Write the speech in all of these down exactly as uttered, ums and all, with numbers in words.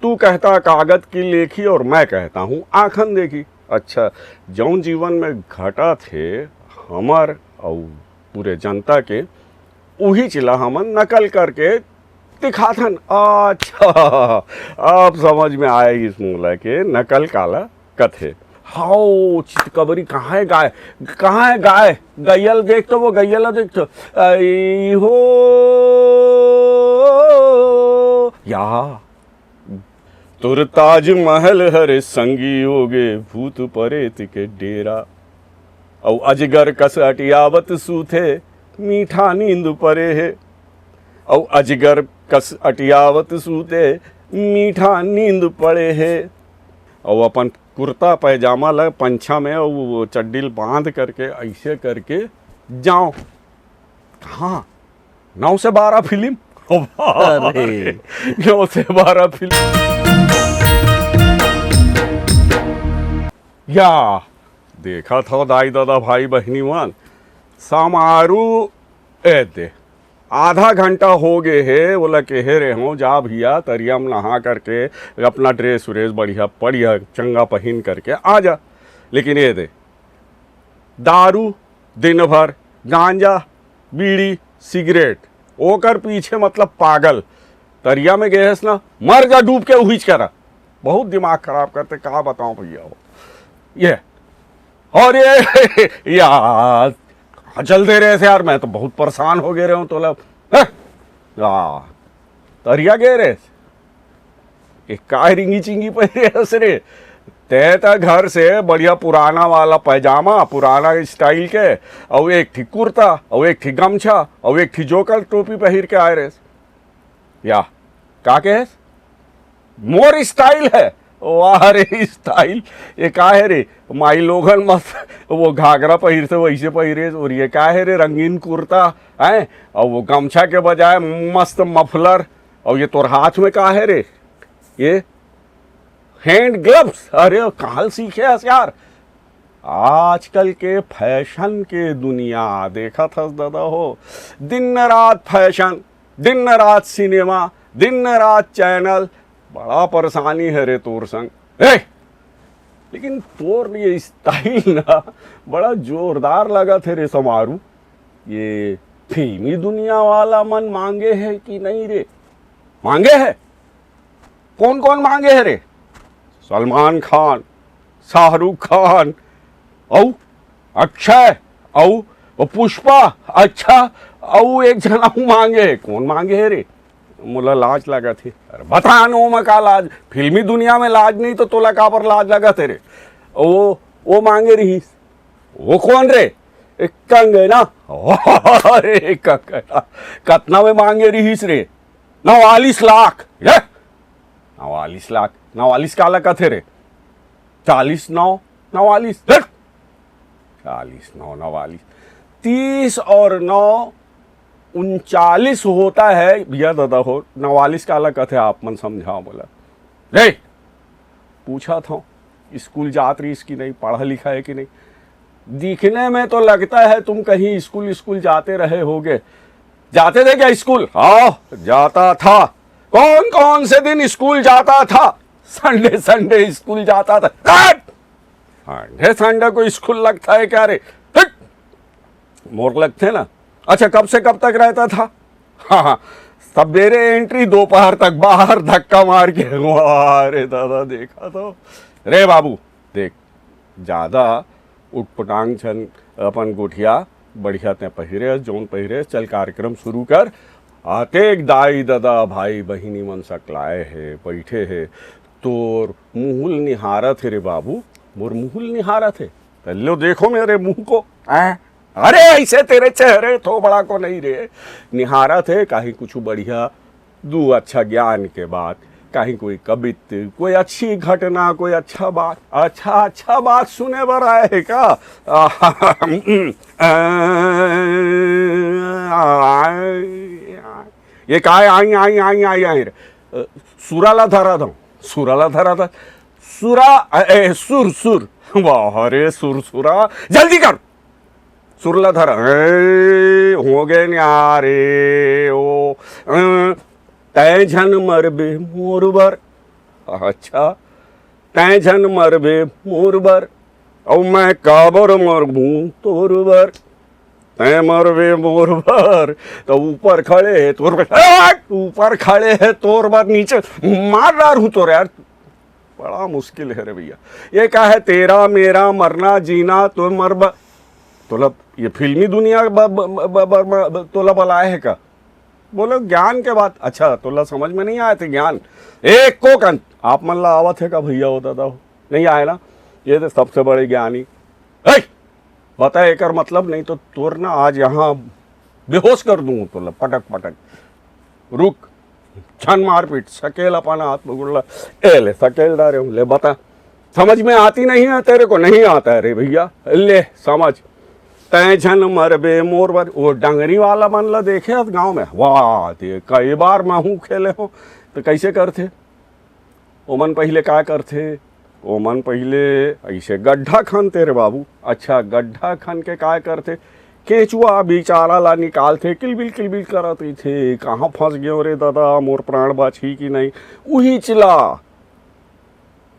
तू कहता कागद की लेखी और मैं कहता हूँ आँखन देखी। अच्छा, जौन जीवन में घटत हे हमर अउ पूरे जनता के, उहीच ला हमन नकल करके दिखाथन। अच्छा, अब समझ में आइस मोला के नकल काला कथे। हव, चितकबरी कहाँ हे गाय? कहाँ हे गाय? गैया ल देख तो, वो गैया ल देख तो। अई हो या। तोर ताजमहल हरे संगी, होगे भूत परेत के डेरा। अउ अजगर कस अटियावत सूते, मीठा नींद परे हे। अउ अजगर कस अटियावत सूते, मीठा नींद पड़े हे। अउ अपन कुर्ता पैजामा ल पंछा में अउ वो चड्डी ल बांध करके, अइसे करके जाओ। हाँ, नौ से बारह फिल्म। अरे। नौ से बारह फिल्म। या, देखत हव दाई ददा, भाई बहिनी मन, समारू ए दे, आधा घंटा हो गे हे, ओला केहे रेहेंव, जा भैया, तरिया म नहा करके अपना ड्रेस व्रेस बढ़िया, बढ़िया चंगा पहिन करके आ जा। लेकिन ए दे, दारू, दिन भर गांजा, बीड़ी, सिगरेट, ओकर पीछे मतलब पागल। तरिया में गे हस ना, मर जा डूब के उहीच करा। बहुत दिमाग खराब करथे, का बतावंव भैया हो। ये, अउ ये, यार, कहाँ चल दे रहे थे यार, मैं तो बहुत परेशान हो गे रेहेंव तोला। हैं? आ, तरिया गे रहे। ये काय रिंगी चिंगी पहिरे हस रे? तैं त घर से बढ़िया पुराना वाला पैजामा, पुराना स्टाइल के, अउ एक ठी कुर्ता, अउ एक ठी गमछा, अउ एक ठी जोकर टोपी पहिर के आए रेहेस। या, का केहेस? मोर स्टाइल हे। वाह रे स्टाइल, ये का हे रे? माईलोगन मस्त वो घाघरा पहिरथे, वइसे पहिरे। अउ ये का हे रे? रंगीन कुर्ता, हैं? अउ वो गमछा के बजाय मस्त मफलर। अउ ये तोर हाथ में का हे रे? ये हैंड ग्लव्स। अरे, कहाँ सीखे हस यार? आजकल के फैशन के दुनिया देखत हस ददा हो, दिन रात फैशन, दिन रात सिनेमा, दिन रात चैनल। बड़ा परेशानी हे रे तोर संग। ए, लेकिन तोर ये स्टाइल ना बड़ा जोरदार लगत हे रे समारू। ये फिल्मी दुनिया वाला मन मांगे हे कि नहीं रे? मांगे हे? कोन कोन मांगे हे रे? सलमान खान, शाहरुख खान, अउ अक्षय, अउ पुष्पा। अच्छा, अउ एक झन अउ मांगे हे। कोन मांगे हे रे? मोला लाज लगत हे। अरे बता न, ओमा का लाज? फिल्मी दुनिया में लाज नहीं तो तोला काबर लाज लगत हे रे? वो, वो मांगे रहिस। वो कोन रे? ए, कंगना। अरे कंगना, कतना में मांगे रहिस रे? नवालीस लाख। ये? नवालीस लाख? नवालीस काला कथे रे? चालीस नौ नवालीस। हट! चालीस नौ नवालीस। तीस और नौ उनचालीस होता है भैया ददा हो। नवालीस काला कथे, आप मन समझाओ बोला। रे, पूछा था, स्कूल जात रहिस कि नहीं, पढ़ा लिखा है कि नहीं? दिखने में तो लगता है तुम कहीं स्कूल, स्कूल जाते रहे होगे। जाते थे क्या स्कूल? हाँ, जाता था। कौन कौन से दिन स्कूल जाता था? संडे, संडे स्कूल जाता था। कट! संडे, संडे को स्कूल लगता है क्या रे? हट! मोर लगथे ना। अच्छा, कब से कब तक रहता था? हाँ, हाँ, सवेरे एंट्री, दोपहर तक बाहर, धक्का मार के। वाह रे दादा, देखा तो। रे बाबू, देख, ज्यादा उटपटांग झन अपन गोठिया, बढ़िया तैं पहिरे हस, जौन पहिरे हस, चल कार्यक्रम शुरू कर। अतेक दाई ददा, भाई बहिनी मन सकलाए हे, बइठे हे, तोर मुँह ल निहारत हे रे बाबू, मोर मुँह ल निहारत हे। त लो देखो मेरे मुँह को, हैं? अरे अइसे तेरे चेहरे थोबड़ा को नहीं रे, निहारत हे, काहीं कुछु बढ़िया दू अच्छा ज्ञान के बात, काहीं कोई कवित्त, कोई अच्छी घटना, कोई अच्छा बात, अच्छा, अच्छा बात सुने बर आए हे का? ये काय आई, आई, आई, आई, आई रे? अ, सुरा ला धरा था, सुरा ला धरा था, सुरा, अ, ए, सुर, सुर, वाह रे सुर, सुरा, जल्दी कर, सुर ला धर। ए, हो गे न्यारे, ओ, अ, तैं झन मरबे मोर बर, अच्छा, तैं झन मरबे मोर बर, अउ मैं काबर मरबूं तोर बर। तैं मरबे मोर बर, त ऊपर खड़े हे तोर बर, हट! ऊपर खड़े हे तोर बर, नीचे मार डारहूं तोर यार। बड़ा मुश्किल है रे भैया। ये का है, तेरा मेरा मरना जीना तो मरबा। तोला ये फिल्मी दुनिया ब-, ब-, ब-, ब-, ब-, तोला बलाए है का? बोलो ज्ञान के बात। अच्छा, तोला समझ में नहीं आए थे ज्ञान? एक को कन आप मन ला आवत है का भैया, हो दादा हो? नहीं आए ना? ये तो सबसे बड़े ज्ञानी। हे! बता एकर मतलब, नहीं तो तोर ना आज यहाँ बेहोश कर दूं तोला पटक पटक। रुक, झन मारपीट, सकेल अपन हाथ पकड़ ला। ए ले, सकेल डारे हूँ, ले बता। समझ में आती नहीं है तेरे को? नहीं आता है रे भैया, ले समझ। तैं झन मरबे मोर बर, वो डंगरी वाला मन ला देखे हस गाँव में? वाह, ते कई बार मैं हूँ खेले हो। तो कैसे करथे? ओमन पहिले का करथे? ओमन पहिले ऐसे गड्ढा खनते रे बाबू। अच्छा, गड्ढा खन के का करथे? केंचुआ बेचारा ला निकालथे, किलबिल किलबिल करत रहिथे, "कहाँ फंस गयो रे दादा, मोर प्राण बाँचही कि नहीं?" उहीच ला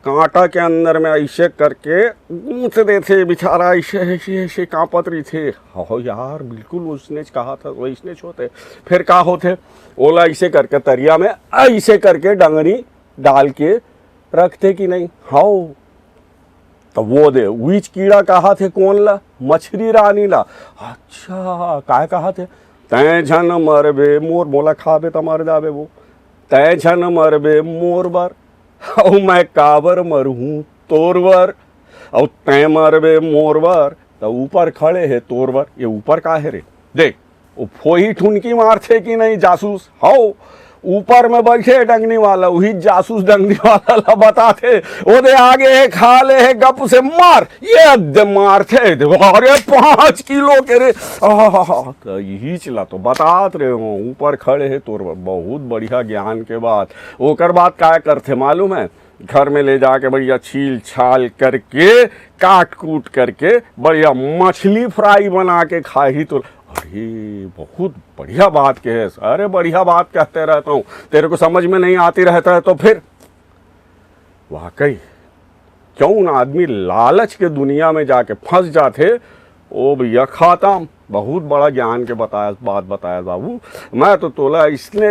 कांटा के अंदर में ऐसे करके गूंथ देथे बेचारा, ऐसे, ऐसे, ऐसे कांपत रहिथे। हो यार, बिल्कुल उसनेच कहा था, वैसनेच होथे। फिर का होथे? ओला ऐसे करके तरिया में ऐसे करके डंगरी डाल के रखथे कि नहीं? हव। त वो दे, उहीच कीड़ा कहाथे कोन ला? मछरी रानी ला। अच्छा, काय कहाथे? "तैं झन मरबे मोर, मोला खाबे त मर जाबे वो। तैं झन मरबे मोर बर, अउ मैं काबर मरहूं तोर बर, अउ तैं मरबे मोर बर, त ऊपर खड़े हे तोर बर।" ये ऊपर का हे रे? देख, वो फोही ठुनकी मारथे कि नहीं जासूस? हव, ऊपर में बैठे डंगनी वाला, उही जासूस डंगनी वाला ला बताथे, "ओदे आगे हे, खा ले हे, गप से मार।" ये दे मारथे, दे, अरे, पाँच किलो के रे, आहा, त इहीच ला तो बतात रहे हो, ऊपर खड़े हे तोर बर। बहुत बढ़िया ज्ञान के बात। ओकर बाद काय करथे मालूम है? घर में ले जाके बढ़िया छील छाल करके, काट कूट करके बढ़िया मछली फ्राई बना के खाही तो। अरे, बहुत बढ़िया बात कहे। अरे, बढ़िया बात कहते रहता हूँ, तेरे को समझ में नहीं आती रहता है तो फिर। वाकई, जौन आदमी लालच के दुनिया में जाके फंस जाथे, ओ भैया खत्म। बहुत बड़ा ज्ञान के बताया, बात बताया बाबू। मैं तो तोला इसने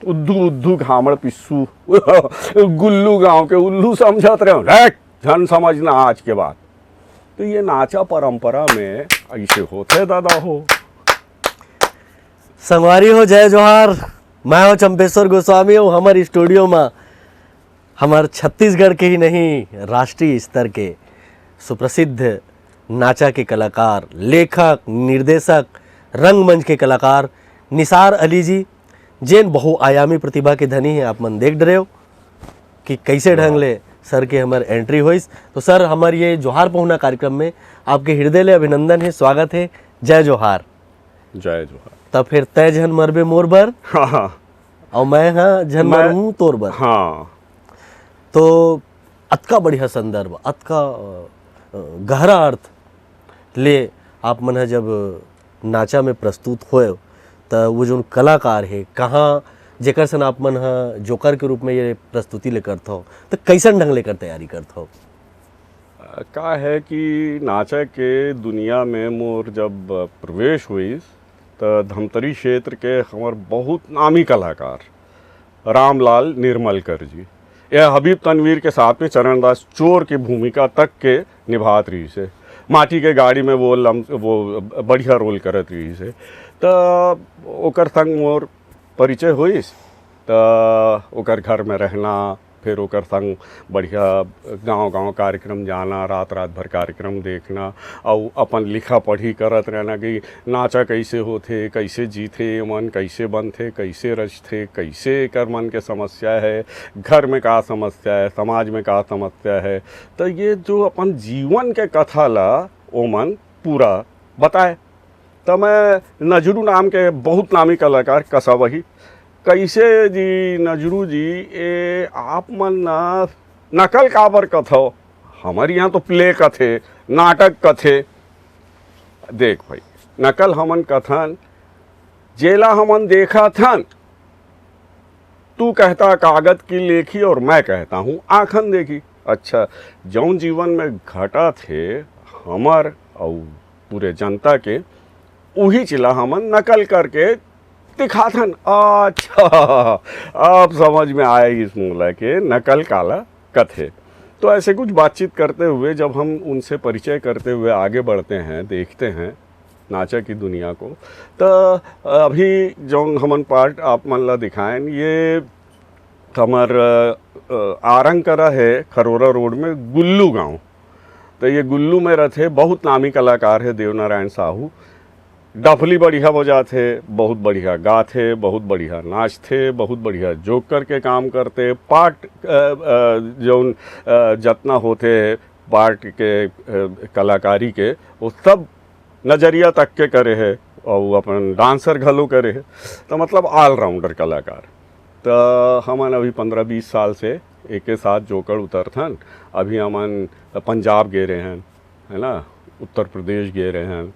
उद्दू उद्दू घामड़ पिस्सू गुल्लू गांव के उल्लू समझत रहे हूँ। झन समझना आज के बाद। तो ये नाचा परंपरा में ऐसे होथे दादा हो। संगवारी हो, जय जोहार। मैं हूं चंपेश्वर गोस्वामी, हूं हमर स्टूडियो में हमर छत्तीसगढ़ के ही नहीं, राष्ट्रीय स्तर के सुप्रसिद्ध नाचा के कलाकार, लेखक, निर्देशक, रंगमंच के कलाकार निसार अली जी, जेन बहुआयामी प्रतिभा के धनी है। आप मन देख डरे हो कि कैसे ढंग ले सर के हमर एंट्री होइस। तो सर, हमर ये जोहार पहुना कार्यक्रम में आपके हृदय ले अभिनंदन है, स्वागत है। जय जोहार। जय जोहार। तब फिर तय झन मरबे मोर बर, हाँ, हाँ, और मैं हाँ झन मैं- मरहूँ तोर बर। हाँ। तो अतका बढ़िया संदर्भ, अतका अ, अ, गहरा अर्थ ले आप मन ह जब नाचा में प्रस्तुत होय, त वो जोन कलाकार हे, कहाँ जेकर सन आप मन ह जोकर के रूप में ये प्रस्तुति ले करथव, त कैसन ढंग ले कर तैयारी करथव? का है कि नाचा के दुनिया में मोर जब प्रवेश हुई, त धमतरी क्षेत्र के हमर बहुत नामी कलाकार रामलाल निर्मलकर जी, यह हबीब तनवीर के साथ में चरणदास चोर की भूमिका तक के निभात रहिस हे। माटी के गाड़ी में वो लम, वो बढ़िया रोल करत रहिस हे। त ओकर संग मोर परिचय होइस, त ओकर घर में रहना, फिर ओकर संग बढ़िया गांव-गांव कार्यक्रम जाना, रात-रात भर कार्यक्रम देखना, अउ अपन लिखा पढ़ी करत रहना कि नाचा कैसे होथे, कैसे जीथे मन, कैसे बनथे, कैसे रचथे, कैसे एकर मन के समस्या है, घर में का समस्या है, समाज में का समस्या है। त ये जो अपन जीवन के कथा ला ओमन पूरा बताए। त मैं नजरू नाम के बहुत नामी कलाकार कसा वही, कैसे जी नजरू जी, ए आप मन ना नकल काबर कथव? हमर यहाँ तो प्ले कथे, नाटक कथे। देख भाई, नकल हमन कथन, जेला हमन देखत हन, तू कहता कागद की लेखी और मैं कहता हूँ आँखन देखी। अच्छा, जौन जीवन में घटत हे हमर अउ पूरे जनता के, उही चीज ला हमन नकल करके दिखाथन। अच्छा, अब समझ में आइस मोला के नकल काला कथे। तो ऐसे कुछ बातचीत करते हुए, जब हम उनसे परिचय करते हुए आगे बढ़ते हैं, देखते हैं नाचा की दुनिया को, तो अभी जौन हमन पार्ट आप मन ला दिखाएन, ये हमर, अ, अ, आरंग करा है खरोरा रोड में गुल्लू गांव। तो ये गुल्लू में रहते, बहुत नामी कलाकार है देवनारायण साहू। डफली बढ़िया बजाथे, बहुत बढ़िया गाथे, बहुत बढ़िया नाचथे, बहुत बढ़िया जोकर के काम करथे। पार्ट, अ, अ, जौन, अ, जतना होथे पार्ट के, अ, कलाकारी के, वो सब नजरिया तक के करे हे, अउ अपन डांसर घलो करे हे। तो मतलब ऑलराउंडर कलाकार। तो हमन अभी पन्द्रह बीस साल से एके साथ जोकर उतरथन। अभी हमन पंजाब गे रहे हैं, है ना, उत्तर प्रदेश गे रहे हैं,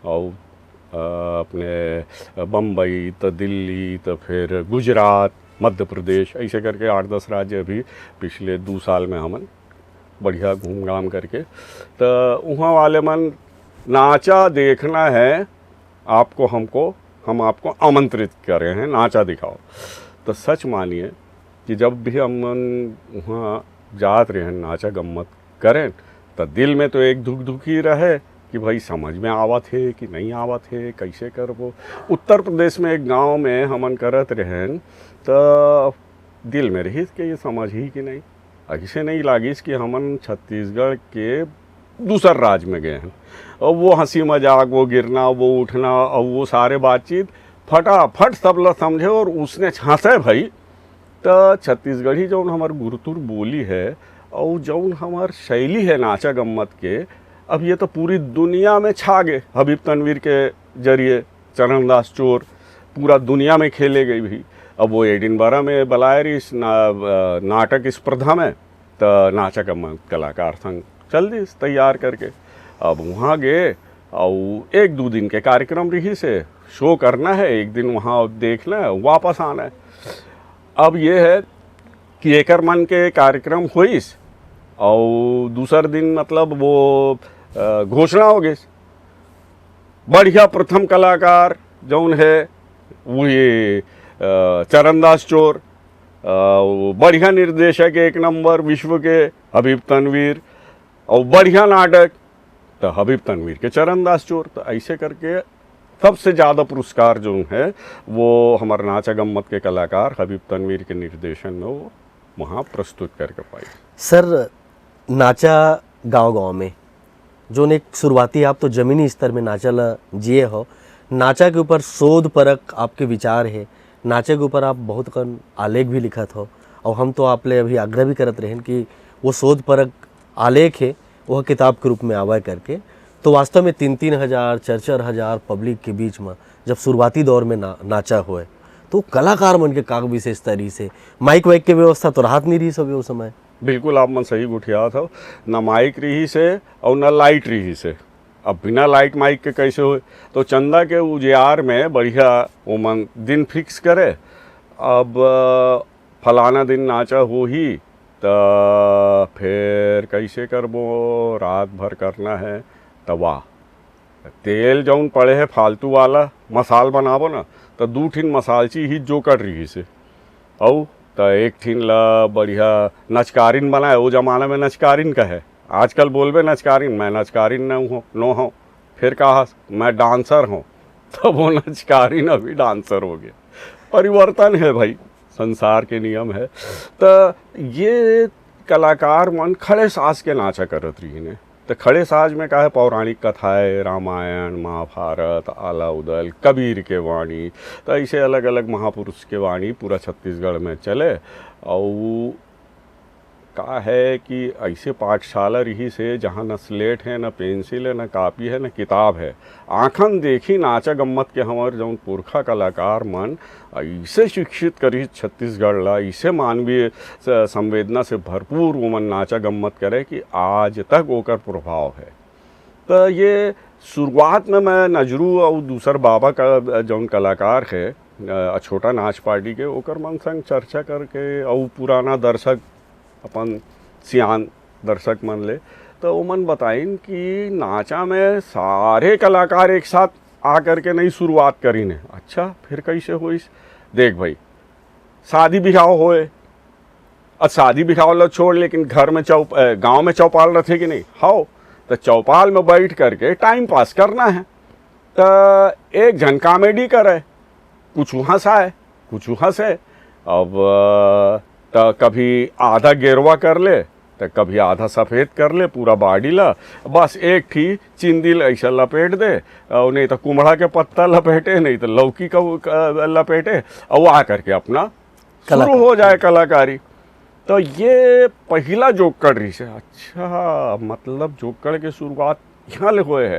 अउ, अ, अपने बम्बई, तो दिल्ली, तो फिर गुजरात, मध्य प्रदेश, ऐसे करके आठ दस राज्य अभी पिछले दू साल में हमन बढ़िया घूम घाम करके। तो वहाँ वाले मन, नाचा देखना है आपको, हमको, हम आपको आमंत्रित कर रहे हैं, नाचा दिखाओ। तो सच मानिए कि जब भी हमन वहाँ जात रहे हैं नाचा गम्मत करें, तो दिल में तो एक धुक धुकी रहे कि भाई समझ में आवत हे कि नहीं आवत हे, कैसे करबो। उत्तर प्रदेश में एक गांव में हमन करत रहेन, तो दिल में रहिस कि ये समझ ही कि नहीं। ऐसे नहीं लागिस कि हमन छत्तीसगढ़ के दूसर राज में गए हैं। और वो हंसी मजाक, वो गिरना, वो उठना और वो सारे बातचीत फटाफट सब लोग समझे और उसने हंसे भाई। तो छत्तीसगढ़ी जौन हमार गुरतुर बोली है और जौन हमार शैली है नाचा गम्मत के, अब ये तो पूरी दुनिया में छा गए हबीब तनवीर के जरिए। चरणदास चोर पूरा दुनिया में खेले गई भी। अब वो एडिनबरा में बलाए रहिस ना, अ, नाटक स्पर्धा में, त नाचा गम्मत कलाकार संग चल दिस तैयार करके। अब वहाँ गए और एक दो दिन के कार्यक्रम रहिस हे, शो करना है, एक दिन वहाँ देखना है, वापस आना है। अब ये है कि एकर मन के कार्यक्रम होइस और दूसर दिन मतलब वो, अ, घोषणा हो गई, बढ़िया प्रथम कलाकार जौन है वही, अ, चरणदास चोर, अ, वो बढ़िया निर्देशक एक नंबर विश्व के हबीब तनवीर, और बढ़िया नाटक तो हबीब तनवीर के चरणदास चोर। तो ऐसे करके सबसे ज़्यादा पुरस्कार जो है वो हमारे नाचा गम्मत के कलाकार हबीब तनवीर के निर्देशन में वो वहाँ प्रस्तुत करके पाई। सर, नाचा गांव गांव में जोन एक शुरुआती, आप तो जमीनी स्तर में नाचा ला जिए हो, नाचा के ऊपर शोध परक आपके विचार है, नाचा के ऊपर आप बहुत कन आलेख भी लिखत हो, और हम तो आप ले अभी आग्रह भी करत रहेन कि वो शोध परक आलेख है वह किताब के रूप में आवे करके। तो वास्तव में तीन तीन हजार, चार चार हजार पब्लिक के बीच में जब शुरुआती दौर में ना, नाचा होए, तो कलाकार मन के का विशेषता रहिस हे? माइक वाइक के व्यवस्था तो रहत नहीं रहिस होगे उस समय। बिल्कुल, आप मन सही गोठियात हव। ना माइक रहिस हे और ना लाइट रहिस हे। अब बिना लाइट माइक के कैसे होए? तो चंदा के उजियार में बढ़िया ओमन दिन फिक्स करे, अब, अ, फलाना दिन नाचा होही, त फेर कैसे करबो, रात भर करना है, त वाह। तेल जौन पड़े है फालतू वाला, मसाल बनाबो ना, त दू ठिन मसालची ही जोकर रहिस हे। अउ त एक ठिन ला बढ़िया नचकारिन बनाए, वो जमाना में नचकारिन कहे, आजकल बोलबे नचकारिन, मैं नचकारिन न हूँ, नो हूँ, फिर कहा मैं डांसर हूँ, तब वो नचकारिन अभी डांसर हो गया। परिवर्तन है भाई, संसार के नियम है। त ये कलाकार मन खड़े साज के नाचा करत रहिन हे। त खड़े साज में का है, पौराणिक कथाएं, रामायण, महाभारत, आला उदल, कबीर के वाणी, त ऐसे अलग अलग महापुरुष के वाणी पूरा छत्तीसगढ़ में चले। और का है कि ऐसे पाठशाला रहिस हे जहाँ न स्लेट है, न पेंसिल है, न कापी है, न किताब है। आँखन देखी नाचा गम्मत के हमर जौन पुरखा कलाकार मन ऐसे शिक्षित करिस छत्तीसगढ़ ला, ऐसे मानवीय स-, संवेदना से भरपूर ओमन नाचा गम्मत करे कि आज तक ओकर प्रभाव है। त ये शुरुआत में मैं नजरू और दूसर बाबा का जौन कलाकार है, अ, छोटा नाच पार्टी के, ओकर मन संग चर्चा करके, अउ पुराना दर्शक, अपन सियान दर्शक मन ले, त ओमन बताइन कि नाचा में सारे कलाकार एक साथ आ करके नहीं शुरुआत करिन हे। अच्छा, फिर कैसे होइस? देख भाई, शादी बिहाव होए, अब शादी बिहाव ला छोड़, लेकिन घर में चौप-, अ, गाँव में चौपाल रथे कि नहीं? हव, त चौपाल में बैठ करके टाइम पास करना है। त एक झन कॉमेडी करे, कुछ हंसाए, कुछ हंसे। अब, अ, त कभी आधा गेरवा कर ले, त कभी आधा सफेद कर ले पूरा बॉडी ला, बस एक ठी चिंदी ला ऐसा लपेट दे, अउ नहीं त कुमड़ा के पत्ता लपेटे, नहीं त लौकी का, का लपेटे, अउ आ करके अपना शुरू कलाकार। हो जाए कलाकारी। तो ये पहिला जोक्कड़ रहिस हे। अच्छा, मतलब जोक्कड़ के शुरुआत यहाँ ले होए हे।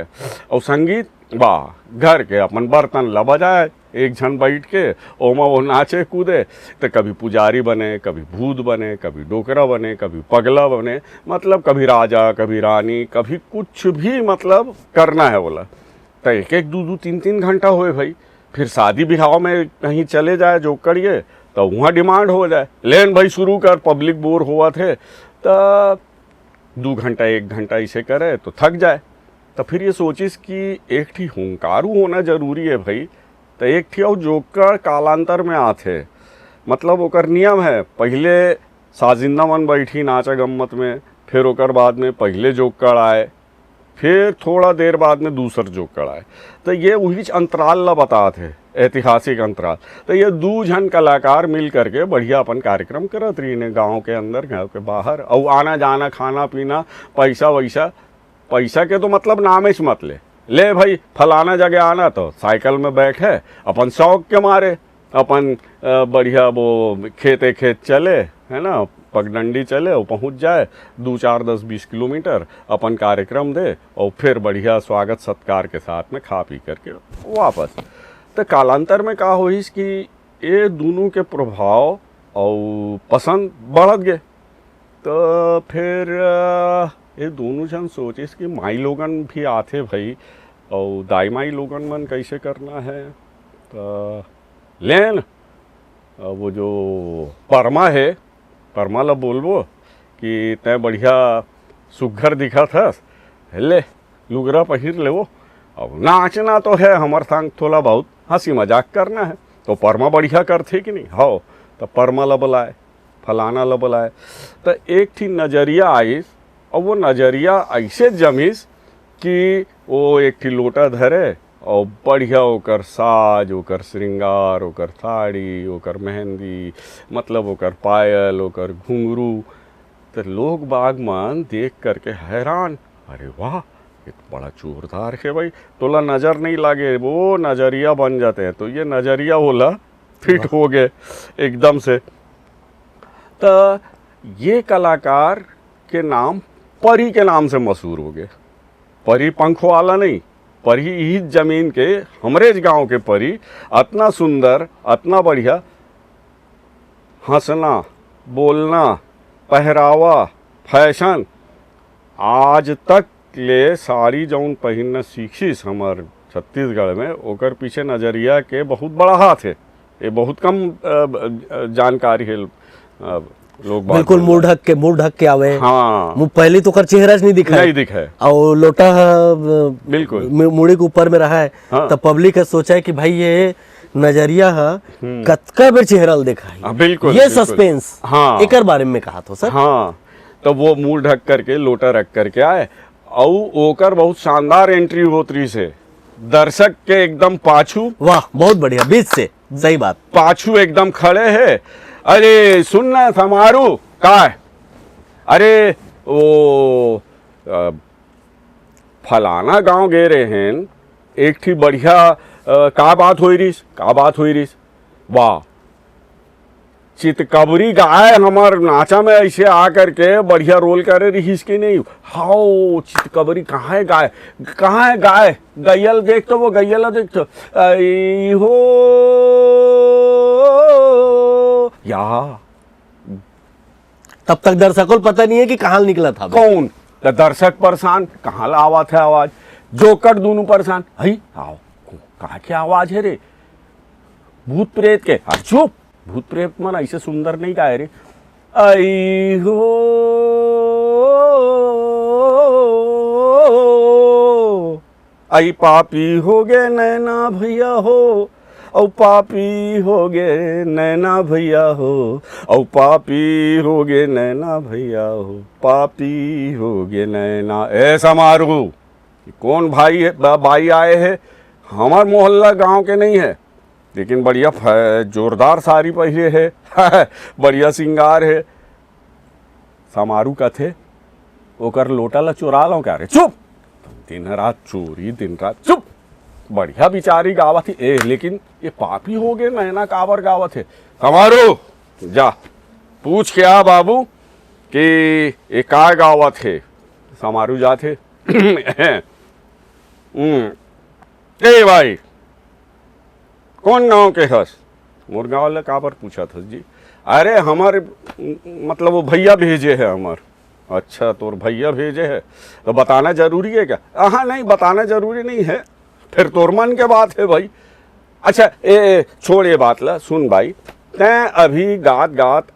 अउ संगीत, वाह, घर के अपन बर्तन ला बजाए, एक झन बैठ के, ओमा वो नाचे कूदे, तो कभी पुजारी बने, कभी भूत बने, कभी डोकरा बने, कभी पगला बने, मतलब कभी राजा, कभी रानी, कभी कुछ भी, मतलब करना है बोला। तो एक एक, दू दू, तीन तीन घंटा होए भाई। फिर शादी बिहाव में कहीं चले जाए जोक्कड़ ये, तो वहाँ डिमांड हो जाए, "लेन भाई, शुरू कर, पब्लिक बोर होवत हे।" तो दू घंटा, एक घंटा इसे करे तो थक जाए। तो फिर ये सोचिस कि एक ठी हुंकारू होना जरूरी है भाई। तो एक ठी अउ जोक्कड़ कालांतर में आथे, मतलब ओकर नियम है, पहिले साजिंदा मन बैठी नाचा गम्मत में, फिर ओकर बाद में पहिले जोक्कड़ आए, फिर थोड़ा देर बाद में दूसर जोक्कड़ आए। तो ये उहीच अंतराल ला बतात हे, ऐतिहासिक अंतराल। तो ये दू झन कलाकार मिल करके बढ़िया अपन कार्यक्रम करत रहिन हे, गाँव के अंदर, गाँव के बाहर, अउ आना जाना, खाना पीना, पैसा वैसा, पैसा के तो मतलब नामेच मत ले। ले भाई, फलाना जगह आना, तो साइकिल में बैठे, अपन शौक के मारे अपन, अ, बढ़िया वो खेते खेत चले, है ना, पगडंडी चले, वो पहुँच जाए दू चार, दस बीस किलोमीटर, अपन कार्यक्रम दे और फिर बढ़िया स्वागत सत्कार के साथ में खा पी करके वापस। तो कालांतर में का होइस कि ये दोनों के प्रभाव और पसंद बढ़त गए। तो फिर, अ, ये दोनों झन सोचिस कि माई लोगन भी आथे भाई, और दाई माई लोगन मन कैसे करना है। तो लेन, अ, वो जो परमा है, परमा ला बोलबो कि तैं बढ़िया सुघर दिखत हस, ले लुगरा पहिर लेवो। अब नाचना तो है, हमर संग थोड़ा बहुत हंसी मजाक करना है। तो परमा बढ़िया करथे कि नहीं? हव। तो परमा ला बुलाए, फलाना ला बुलाए। तो एक ठी नजरिया आइस, और वो नजरिया ऐसे जमिस कि वो एक ठी लोटा धरे और बढ़िया ओकर साज, ओकर श्रृंगार, ओकर साड़ी, ओकर मेहंदी, मतलब ओकर पायल, ओकर घुंघरू। तो लोग बाग मन देख करके हैरान, "अरे वाह, ये तो बड़ा जोरदार है भाई।" तोला नजर नहीं लागे, वो नजरिया बन जाते हैं। तो ये नजरिया ओला फिट वाह। हो गए एकदम से। तो ये कलाकार के नाम परी के नाम से मशहूर हो गए। परी पंख वाला नहीं, परी इही जमीन के, हमरेज गांव के परी, अतना सुंदर, अतना बढ़िया हंसना, बोलना, पहरावा, फैशन, आज तक ले साड़ी जौन पहिनना सीखिस हमर छत्तीसगढ़ में, ओकर पीछे नजरिया के बहुत बड़ा हाथ है। ये बहुत कम, अ, अ, जानकारी है, अ, लोग बाग बिल्कुल, मन मुंह ढक के, मुंह ढक के आवे। हाँ। मुंह, पहली तो ओकर चेहरा च नहीं दिखाए। नहीं दिखाए। और लोटा ह, अ, बिल्कुल। मु-, मुड़ी के ऊपर में रहा है। हाँ। तब पब्लिक ह सोचा है कि भाई ये नजरिया ह हम्म। कतका बेर चेहरा ल दिखाई। हाँ, बिल्कुल, ये बिल्कुल। सस्पेंस। हाँ। एकर बारे में कहा तो सर। हाँ, तो वो मुंह ढक करके, लोटा रख करके आए, अउ ओकर बहुत शानदार एंट्री होत रहिस हे, दर्शक के एकदम पाछू। वाह, बहुत बढ़िया, बीच से, सही बात। पाछू एकदम खड़े हे। "अरे सुन ना समारू, का है? अरे वो, अ, फलाना गांव गे रहे हैं, एक ठी बढ़िया, अ, का बात होई रिस, का बात होई रिस? वाह, चितकबरी गाय हमर नाचा में ऐसे आ करके बढ़िया रोल करे रिहिस कि नहीं?" "हाओ, चितकबरी कहाँ है गाय? कहाँ है गाय? गैया ल देख तो, वो गैया ल देख तो।" आई हो या। तब तक दर्शकों ल पता नहीं है कि कहाँ निकला था। कौन? तो दर्शक परेशान, कहाँ ला आवत है आवाज? जोकट दोनों परेशान, "हई, आओ, कहाँ के आवाज है रे?" भूत प्रेत के। अरे चुप, भूत प्रेत मन ऐसे सुंदर नहीं गाए रे। आई हो, आई पापी हो गे नैना भैया हो, औ पापी हो गे नैना भैया हो, औ पापी हो गे नैना भैया हो, पापी हो गे नैना। ऐसा मारू कि कौन भाई है, बा-, बाई आए है, हमार मोहल्ला गांव के नहीं है, लेकिन बढ़िया फ-, जोरदार साड़ी पहिरे है, बढ़िया सिंगार है। समारू कथे, "ओकर लोटा ला चुरा लो क्या रे?" चुप! दिन रात चोरी, दिन रात चुप। बढ़िया बिचारी गावत ही, ए, लेकिन ये पापी हो गए, नैना काबर गावत है? समारू, जा, पूछ के आ बाबू कि ये का गावत है। समारू जात है। हम्म, ए भाई, कौन गांव के हस? मोर गांव ले काबर पूछत हस जी? अरे, हमर, मतलब, वो भैया भेजे है हमर। अच्छा, तोर भैया भेजे है, तो बताना जरूरी है क्या? हाँ, नहीं, बताना जरूरी नहीं है, फिर तोर मन के बात है भाई। अच्छा, ए, ए, छोड़ ये बात ला, सुन भाई, तैं अभी गात गात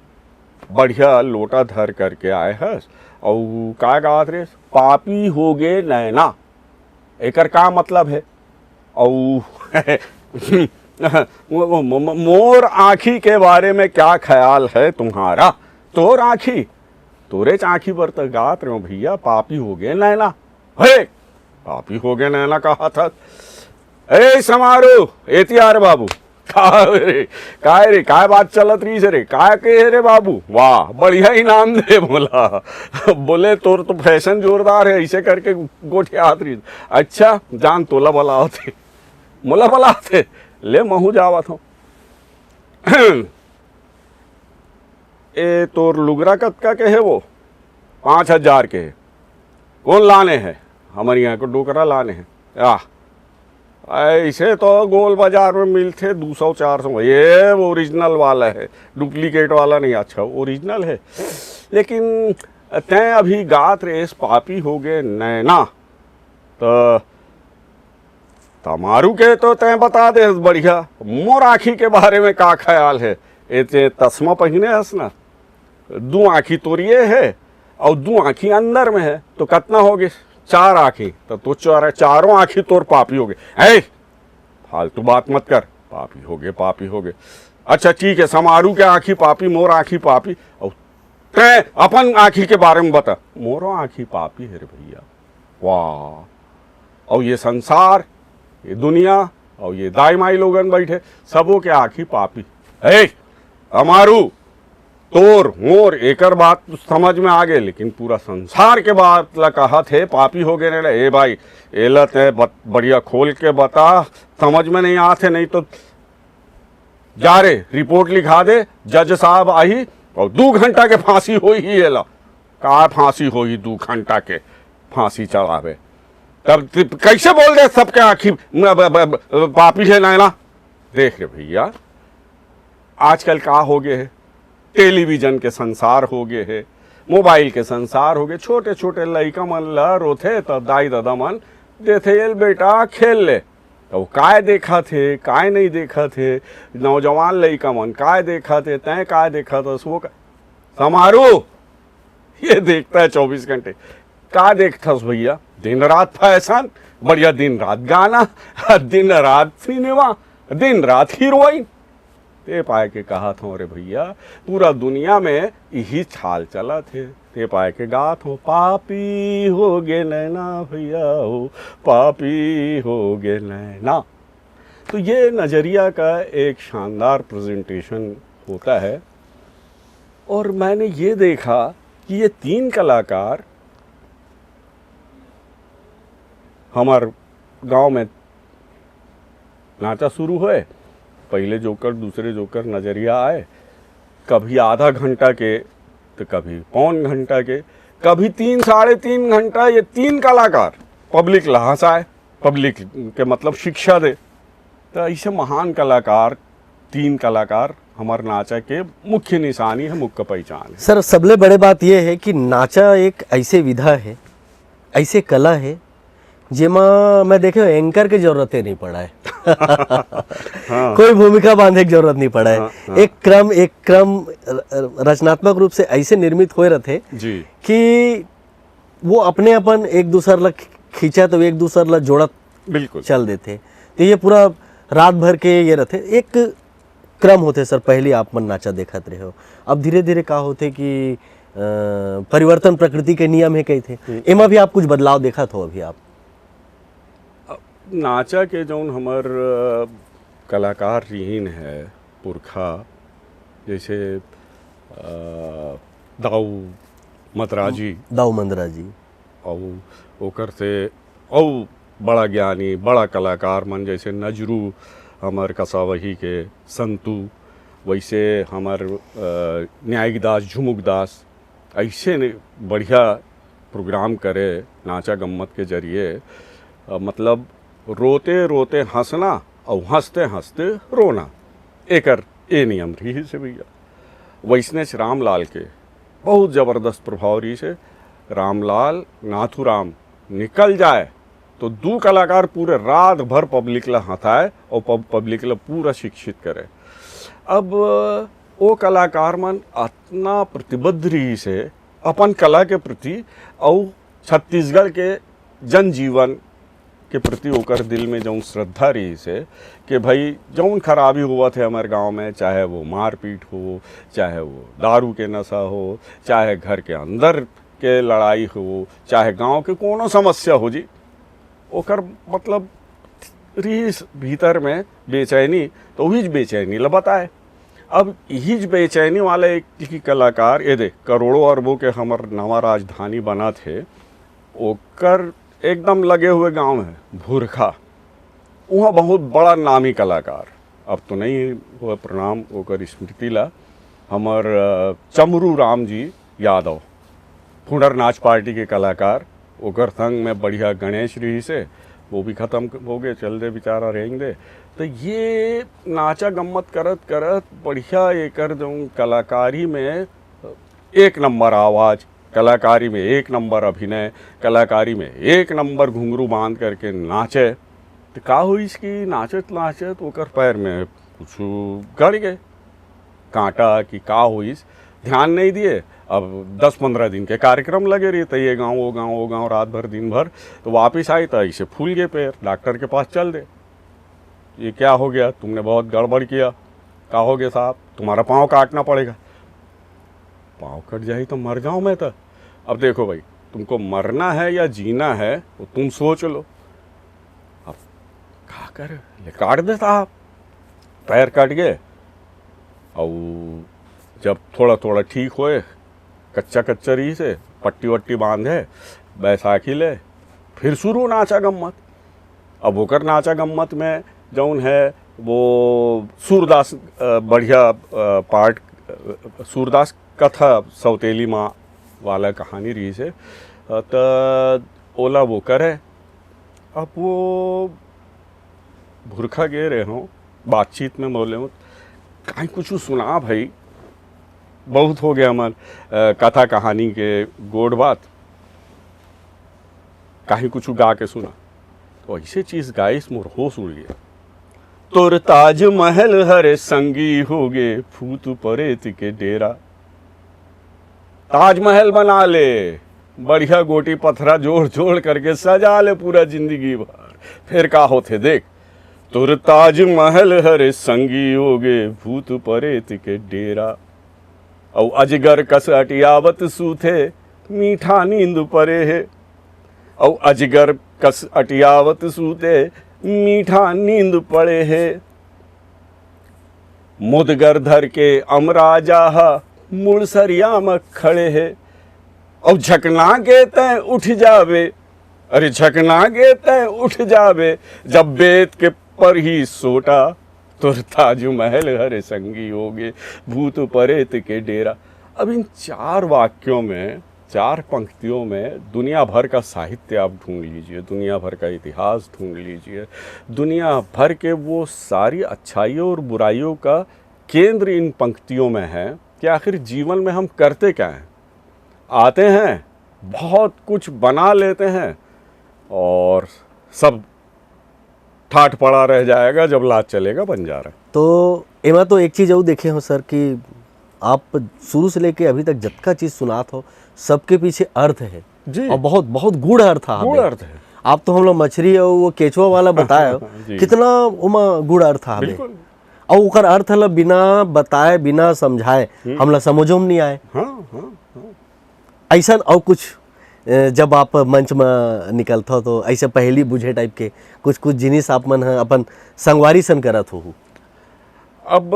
बढ़िया लोटा धर करके आए हस, अउ का गात रे? पापी हो गे नैना। एकर का मतलब है? अउ वो, वो, मो-, मो-, मोर आँखी के बारे में क्या ख्याल है तुम्हारा? तोर आँखी, तोरेच आँखी बर त गात रहे हो भैया, पापी हो गए नैना। हे, पापी हो गए नैना कहा था। ए समारू, एती आ रे बाबू। का रे, काय रे, काय बात चलत रही से रे? काय के रे बाबू? वाह, बढ़िया इनाम दे बोला। बोले, "तोर तो फैशन जोरदार है," ऐसे करके गोठियात रही। अच्छा, जान तोला बलावत हे, मोला बलावत हे, ले महू जावत हूँ। ए, तोर लुगरा कतका के हे वो? पाँच हजार के हे। कौन लाने है? हमर यहाँ को डोकरा लाने हैं। आह, ऐसे तो गोल बाजार में मिलथे दू सौ चार सौ, ये ओरिजिनल वाला है, डुप्लीकेट वाला नहीं। अच्छा, ओरिजिनल है, लेकिन तैं अभी गात रेस पापी हो गए नैना, तो तमारू के तो तैं बता दे बढ़िया। मोर आँखी के बारे में का ख्याल है? ए ते तसमा पहिने हस ना, दू आँखी तोर ये है और दू आँखी अंदर में है, तो कतना हो गए? चार आँखी। तो तू चार, चारों आँखी तोर पापी हो गए। ए, फालतू बात मत कर, पापी हो गए, पापी हो गए। अच्छा ठीक है, समारू के आँखी पापी, मोर आँखी पापी, और तैं अपन आँखी के बारे में बता। मोरो आँखी पापी है रे भैया। वाह, और ये संसार, ये दुनिया, और ये दाई माई लोगन बैठे, सबो के आँखी पापी। ए, अमारू, तोर मोर एकर बात तो समझ में आ गए, लेकिन पूरा संसार के बात ला कहत हे, पापी हो गए रे। ए भाई, एला तैं बत-, बढ़िया खोल के बता, समझ में नहीं आत हे, नहीं तो जा रे, रिपोर्ट लिखा दे, जज साहब आही और दू घंटा के फांसी होई ही एला। का फांसी होई दू घंटा के? फांसी चढ़ावे। तब ति-, कैसे बोल दे सबके आँखी म-, ब-, ब-, ब-, पापी है नैना? देख रे भैया, आजकल का हो गए है, टेलीविजन के संसार हो गए है, मोबाइल के संसार हो गए, छोटे छोटे लइका मन ल रोथे त दाई ददा मन देथे, "एल बेटा खेल ले।" तो वो काय देखत हे, काय नहीं देखत हे, नौजवान लइका मन काय देखत हे, तैं काय देखत हस, वो का-, समारू, ये देखता है चौबीस घंटे। का देखथस भैया? दिन रात फैशन, बढ़िया दिन रात गाना, दिन रात सिनेमा, दिन रात हीरोइन। ते पाए के कहा थो रे भैया, पूरा दुनिया में यही चाल चलत हे। ते पाए के गात हो, पापी हो गे नैना भैया हो, पापी हो गे नैना। तो ये नज़रिया का एक शानदार प्रेजेंटेशन होता है। और मैंने ये देखा कि ये तीन कलाकार हमार गांव में नाचा शुरू होए, पहले जोकर, दूसरे जोकर नज़रिया आए, कभी आधा घंटा के, तो कभी पौन घंटा के, कभी तीन, साढ़े तीन घंटा ये तीन कलाकार पब्लिक ला हंसाए, पब्लिक के मतलब शिक्षा दे। तो ऐसे महान कलाकार, तीन कलाकार हमार नाचा के मुख्य निशानी है, मुख्य पहचान है। सर, सबले बड़े बात ये है कि नाचा एक ऐसे विधा है, ऐसे कला है, जेमा मैं देखे हूँ, एंकर के जरूरत ही नहीं पड़ा है। हाँ। कोई भूमिका बांधे की जरूरत नहीं पड़ा है। हाँ, हाँ। एक क्रम, एक क्रम र-, रचनात्मक रूप से ऐसे निर्मित होए रहते जी। कि वो अपने अपन एक दूसर ला खींचा तो एक दूसर ला जोड़त बिल्कुल। चल देते। तो ये पूरा रात भर के ये रहते, एक क्रम होते सर। पहली आप मन नाचा देखत रहे हो, अब धीरे धीरे का होते कि अ, परिवर्तन प्रकृति के नियम है कही थे, एमा भी आप कुछ बदलाव देखत हो अभी आप? नाचा के जौन हमर अ, कलाकार रिहिन है पुरखा, जैसे अ, दाऊ मद्राजी दाऊ मंदरा जी। अउ ओकर से अउ बड़ा ज्ञानी, बड़ा कलाकार मन, जैसे नजरू हमर कसावही के संतू, वैसे हमर अ, न्यायिक दास, झुमुक दास, ऐसे ने बढ़िया प्रोग्राम करे नाचा गम्मत के जरिए। अ, मतलब रोते रोते हंसना और हंसते हंसते रोना, एकर ए नियम रही से भैया। वैसनेच रामलाल के बहुत जबरदस्त प्रभाव रही से। रामलाल, नाथूराम निकल जाए तो दू कलाकार पूरे रात भर पब्लिक ला हंसाए और पब-, पब्लिक ला पूरा शिक्षित करे। अब वो कलाकार मन अतना प्रतिबद्ध रही से अपन कला के प्रति और छत्तीसगढ़ के जनजीवन के प्रति ओकर दिल में जौन श्रद्धा रही से कि भाई जौन खराबी हुआ थे हमारे गांव में, चाहे वो मारपीट हो, चाहे वो दारू के नशा हो, चाहे घर के अंदर के लड़ाई हो, चाहे गांव के कोनो समस्या हो जी, ओकर मतलब रही भीतर में बेचैनी, तो वही बेचैनी ला बताए। अब यही बेचैनी वाला एक ही कलाकार, ये दे करोड़ों अरबों के हमर नवा राजधानी बना थे, ओकर एकदम लगे हुए गांव है भुरखा, वहाँ बहुत बड़ा नामी कलाकार, अब तो नहीं हुआ, प्रणाम ओकर स्मृति ला, हमर अ, चमरू राम जी यादव, फुंडर नाच पार्टी के कलाकार, ओकर संग में बढ़िया गणेश रही से, वो भी खत्म हो गए, चल दे बेचारा, रेंग दे। तो ये नाचा गम्मत करत करत बढ़िया एकर जो कलाकारी में एक नंबर आवाज़, कलाकारी में एक नंबर अभिनय, कलाकारी में एक नंबर घुंघरू बांध करके नाचे, तो का होइस कि नाचत नाचत ओकर पैर में कुछ गड़ गए कांटा कि का होइस, ध्यान नहीं दिए। अब दस पंद्रह दिन के कार्यक्रम लगे रही, तो ये गांव वो गांव वो गांव, रात भर दिन भर, तो वापस आई तो ऐसे फूल गए पैर, डॉक्टर के पास चल दे। ये क्या हो गया, तुमने बहुत गड़बड़ किया। का हो गया साहब, तुम्हारा पाँव काटना पड़ेगा। पाँव कट जाए तो मर जाओ मैं तो। अब देखो भाई, तुमको मरना है या जीना है वो तुम सोच लो। अब का करे, ले काट दे साहब। पैर कट गए और जब थोड़ा थोड़ा ठीक होए, कच्चा कच्चा रही से पट्टी वट्टी बांधे, बैसाखी ले, फिर शुरू नाचा गम्मत। अब ओकर नाचा गम्मत में जौन है वो सूरदास अ, बढ़िया पार्ट, सूरदास कथा सौतेली माँ वाला कहानी रही से, अ, त ओला वो करे। अब वो भुरखा गे रहे हो, बातचीत में बोले हो, कहीं कुछ सुना भाई, बहुत हो गया मन अ, कथा कहानी के गोठ बात, कहीं कुछ गा के सुना। तो ऐसे चीज गाइस, मोर होश उड़ गया। तोर ताजमहल हरे संगी हो गे भूत परेत के डेरा। ताजमहल बना ले, बढ़िया गोटी पथरा जोड़ जोड़ करके सजा ले पूरा जिंदगी भर। फिर का होथे देख, तोर ताजमहल हरे संगी हो गे भूत परेत के डेरा। अउ अजगर कस अटियावत सूते मीठा नींद परे हे। अउ अजगर कस अटियावत सूते मीठा नींद पड़े हे। मुदगर धर के अमराजा ह मुड़सरिया म खड़े हे। अउ झकना के तैं उठ जावे, अरे झकना के तैं उठ जावे, जब बेत के परही सोटा, तोर ताजमहल हरे संगी हो गे भूत परेत के डेरा। अब इन चार वाक्यों में, चार पंक्तियों में दुनिया भर का साहित्य आप ढूंढ लीजिए, दुनिया भर का इतिहास ढूंढ लीजिए, दुनिया भर के वो सारी अच्छाइयों और बुराइयों का केंद्र इन पंक्तियों में है कि आखिर जीवन में हम करते क्या हैं। आते हैं, बहुत कुछ बना लेते हैं और सब ठाठ पड़ा रह जाएगा जब लात चलेगा बंजारा। तो एमा तो एक चीज अउ देखे हो सर कि आप शुरू से लेके अभी तक जतका चीज सुनात हो, सबके पीछे अर्थ है। जी। और बहुत बहुत गूढ़ अर्थ है। गूढ़ अर्थ है। आप तो हम लोग मछरी और वो केचुआ वाला बताए हो, जी। कितना ओमा गूढ़ अर्थ है। बिल्कुल। और ओकर अर्थ ला बिना बताए, बिना समझाए हमला समझो में नहीं आए। हाँ, हाँ, हाँ। ऐसा और कुछ, अ, जब आप मंच में निकलत हो तो ऐसे पहेली बुझे टाइप के कुछ कुछ जिनिस आप मन ह अपन संगवारी सन करत हो? अब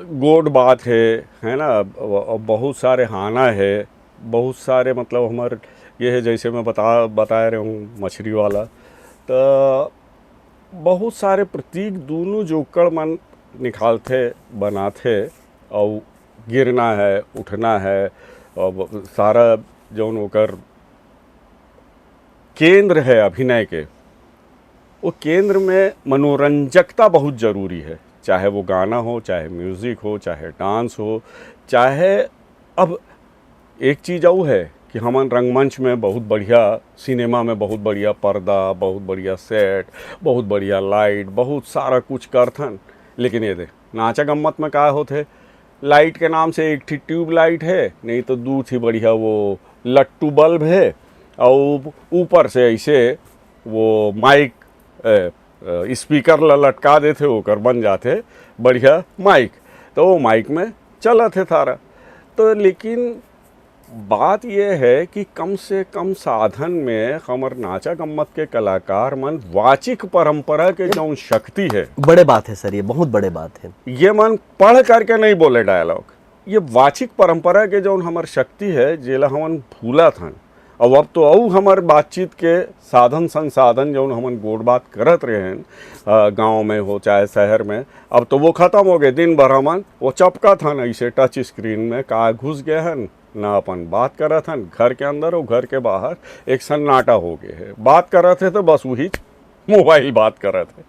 गोठ बात है, है ना? अब, अब बहुत सारे हाना है, बहुत सारे, मतलब, हमर ये है, जैसे मैं बता बताए रहे हूँ मछरी वाला, तो बहुत सारे प्रतीक दोनों जोकड़ मन निकालथे, बनाथे, और गिरना है, उठना है, और सारा जौन ओकर केंद्र है अभिनय के, वो केंद्र में मनोरंजकता बहुत जरूरी है। चाहे वो गाना हो, चाहे म्यूजिक हो, चाहे डांस हो, चाहे, अब एक चीज और है कि हमन रंगमंच में बहुत बढ़िया, सिनेमा में बहुत बढ़िया पर्दा, बहुत बढ़िया सेट, बहुत बढ़िया लाइट, बहुत सारा कुछ करथन। लेकिन ये दे, नाचा गम्मत में का होथे, लाइट के नाम से एक ठी ट्यूब लाइट है, नहीं तो दू ठी बढ़िया वो लट्टू बल्ब है, और ऊपर से ऐसे वो माइक, ए, ए, स्पीकर ला लटका देथे, ओकर बन जाथे बढ़िया माइक। तो वो माइक में चलत है थारा। तो लेकिन बात ये है कि कम से कम साधन में हमर नाचा गम्मत के कलाकार मन वाचिक परंपरा के जौन शक्ति है, बड़े बात है सर, ये बहुत बड़े बात है। ये मन पढ़ करके नहीं बोले डायलॉग, ये वाचिक परंपरा के जौन हमर शक्ति है, जेला हमन भूलत हन। अब अब तो अउ हमर बातचीत के साधन संसाधन, जौन हमन गोठ बात करत रहे हन, अ, गाँव में हो चाहे शहर में, अब तो वो खत्म हो गए। दिन भर हमन वो चपकत हन ऐसे टच स्क्रीन में, का घुस गए हन, ना अपन बात करत हन, घर के अंदर हो, घर के बाहर एक सन्नाटा हो गए है। बात करत है तो बस वही मोबाइल बात करत है।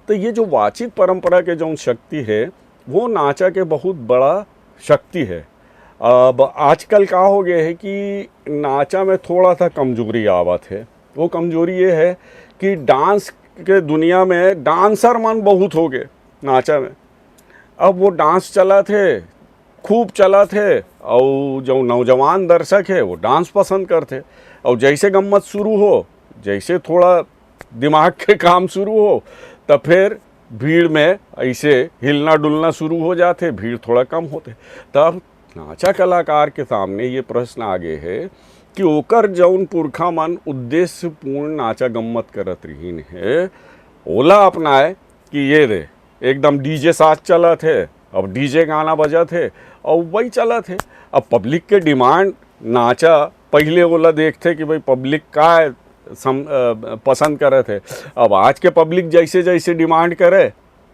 तो ये जो वाचिक परंपरा के जौन शक्ति है, वो नाचा के बहुत बड़ा शक्ति है। अब आजकल का हो गया है कि नाचा में थोड़ा सा कमजोरी आवत है। वो कमजोरी ये है कि डांस के दुनिया में डांसर मन बहुत हो गए नाचा में। अब वो डांस चलत है, खूब चलत है, और जो नौजवान दर्शक है, वो डांस पसंद करते। और जैसे गम्मत शुरू हो, जैसे थोड़ा दिमाग के काम शुरू हो, तब फिर भीड़ में ऐसे हिलना डुलना शुरू हो जाते, भीड़ थोड़ा कम होते। तब नाचा कलाकार के सामने ये प्रश्न आ गए है कि ओकर जौन पुरखा मन उद्देश्यपूर्ण नाचा गम्मत करत रहीन है, ओला अपनाए कि ये दे, एकदम डीजे साथ चलत है, अब डीजे गाना बजत है और वही चलत है। अब पब्लिक के डिमांड, नाचा पहले ओला देखते कि भाई पब्लिक का सम, अ, पसंद करत है। अब आज के पब्लिक जैसे जैसे डिमांड करे,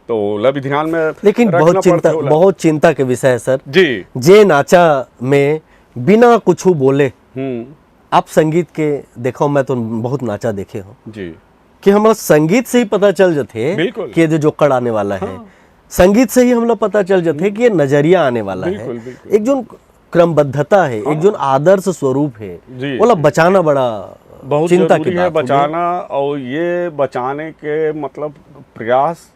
तो ओला भी ध्यान में लेकिन रखना बहुत चिंता, पड़थे ओला। बहुत चिंता के विषय है सर। जी। जे नाचा में बिना कुछ बोले, हम्म। आप संगीत के देखो, मैं तो बहुत नाचा देखे हूँ जी। कि हमारा संगीत से ही पता चल जाते बिल्कुल। कि ये जो जोकड़ आने वाला है, हाँ। संगीत से ही हम लोग पता चल जाते कि ये नजरिया आने वाला बिल्कुल, है। बिल्कुल। एक जो क्रमबद्धता है, एक जो आदर्श स्वरूप है, जी, वो ला जी। बचाना बड़ा बहुत चिंता जरूरी की है बात होगी। बचाना। और ये बचाने के, मतलब, प्रयास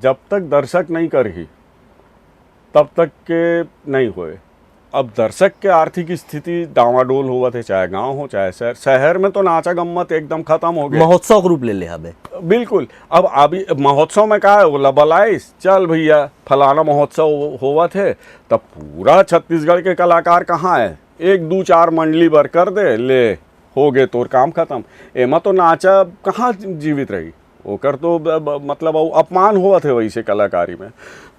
जब तक दर्शक नहीं करही, तब तक के नहीं होए। अब दर्शक के आर्थिक स्थिति डावाडोल होवत है, चाहे गांव हो चाहे शहर। शहर में तो नाचा गम्मत एकदम खत्म हो गया। महोत्सव के रूप ले ले हबे। बिल्कुल। अब अभी महोत्सव में का है, ओला बलाइस, चल भैया, फलाना महोत्सव होवत है, तब पूरा छत्तीसगढ़ के कलाकार कहाँ है? एक दू चार मंडली बर कर दे, ले, हो गए, तोर काम खत्म। एमा तो नाचा कहाँ जीवित रही? ओकर तो ब-, ब-, मतलब, अउ अपमान होवत है वैसे कलाकारी में।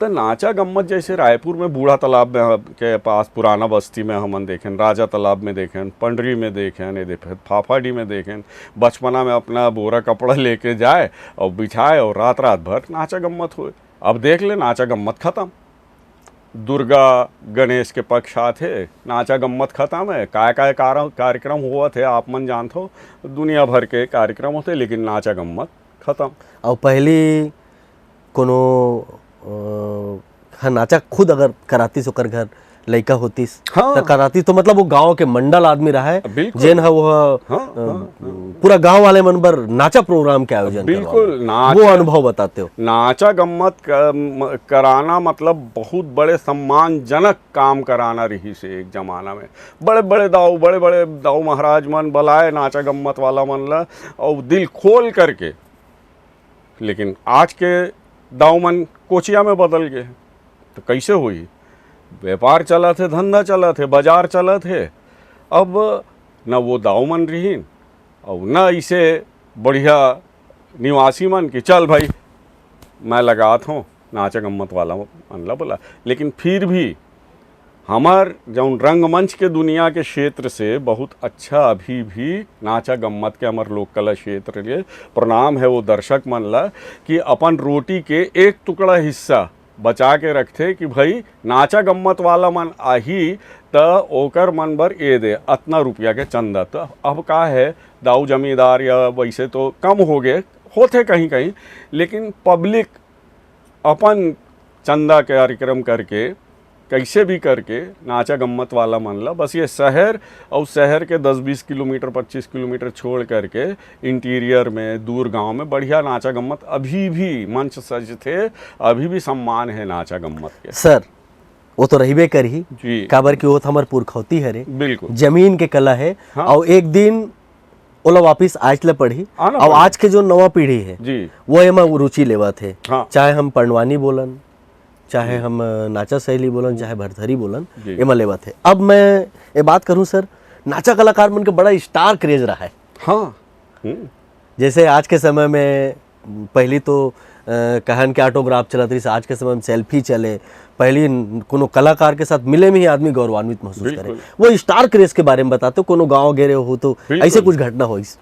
तो नाचा गम्मत जैसे रायपुर में बूढ़ा तालाब में, के पास पुराना बस्ती में हमन देखेन, राजा तालाब में देखेन, पंडरी में देखेन, ये देखे, फाफाडी में देखेन, बचपना में अपना बोरा कपड़ा लेके जाए और बिछाए और रात रात भर नाचा गम्मत होए। अब देख ले, नाचा गम्मत खत्म। दुर्गा गणेश के पक्ष आथे, नाचा गम्मत खत्म है। काय काय कार-, कार्यक्रम होवत है, आप मन जानथो, दुनिया भर के कार्यक्रम होते, लेकिन नाचा गम्मत खत्म। और पहली कोनो, अ, ह नाचा खुद अगर करातीस ओकर घर, लइका होतिस, हाँ। त करातिस, तो मतलब वो गांव के मंडल आदमी रहा है, बिल्कुल। जेन ह वो ह, हाँ, अ, हाँ, पूरा गांव वाले मन बर नाचा प्रोग्राम के आयोजन बिल्कुल, करवावय। नाच- वो अनुभव बताते हो। नाचा गम्मत क-, म-, कराना मतलब बहुत बड़े सम्मानजनक काम कराना रहिस हे एक जमाना में। बड़े बड़े दाऊ, बड़े बड़े दाऊ महाराज मन बलाय नाचा गम्मत वाला मन ला, अउ दिल खोल करके। लेकिन आज के दाऊ मन कोचिया में बदल गे, तो कैसे होही? व्यापार चलत हे, धंधा चलत हे, बाजार चलत हे। अब न वो दाऊ मन रहिन, अउ न इसे बढ़िया निवासी मन कि चल भाई, मैं लगात हूँ नाचा गम्मत वाला मन ला बोला। लेकिन फिर भी हमार जौन रंगमंच के दुनिया के क्षेत्र से बहुत अच्छा अभी भी नाचा गम्मत के हमर लोक कला क्षेत्र के प्रणाम है वो दर्शक मन ला, कि अपन रोटी के एक टुकड़ा हिस्सा बचा के रखथे कि भाई, नाचा गम्मत वाला मन आही त ओकर मन बर ए दे अतना रुपया के चंदा। त अब का है, दाऊ जमींदार या वैसे तो कम हो गए, होथे कहीं कहीं, लेकिन पब्लिक अपन चंदा कार्यक्रम करके, कैसे भी करके नाचा गम्मत वाला मन ला बस ये शहर और शहर के दस बीस किलोमीटर, पच्चीस किलोमीटर छोड़ करके इंटीरियर में, दूर गांव में बढ़िया नाचा गम्मत अभी भी मंच सजथे, अभी भी सम्मान है नाचा गम्मत के। सर, वो तो रहिबे करही, जी। काबर कि वो तो हमर पुरखौती हरे, बिल्कुल। जमीन के कला है, हाँ। और एक दिन ओला वापिस आज ले पढ़ी, आना और पड़ही। आज के जो नवा पीढ़ी है, जी। वो एमा रुचि लेवत है। हाँ। चाहे हम पंडवानी बोलन, चाहे हम अ, नाचा शैली बोलन, चाहे भरथरी बोलन, जी। एमा लेवत है। अब मैं ये बात करूँ सर, नाचा कलाकार मन के बड़ा स्टार क्रेज रहा है। हाँ। हम्म। जैसे आज के समय में, पहली तो अ, कहन के ऑटोग्राफ चलत रहिस, आज के समय में सेल्फी चले। पहली न-, कोनो कलाकार के साथ मिले में ही आदमी गौरवान्वित महसूस करे। बिल्कुल। वो स्टार क्रेज के बारे में बताते हो, कोनो गांव गे रहे हो तो बिल्कुल। ऐसे कुछ घटना होइस?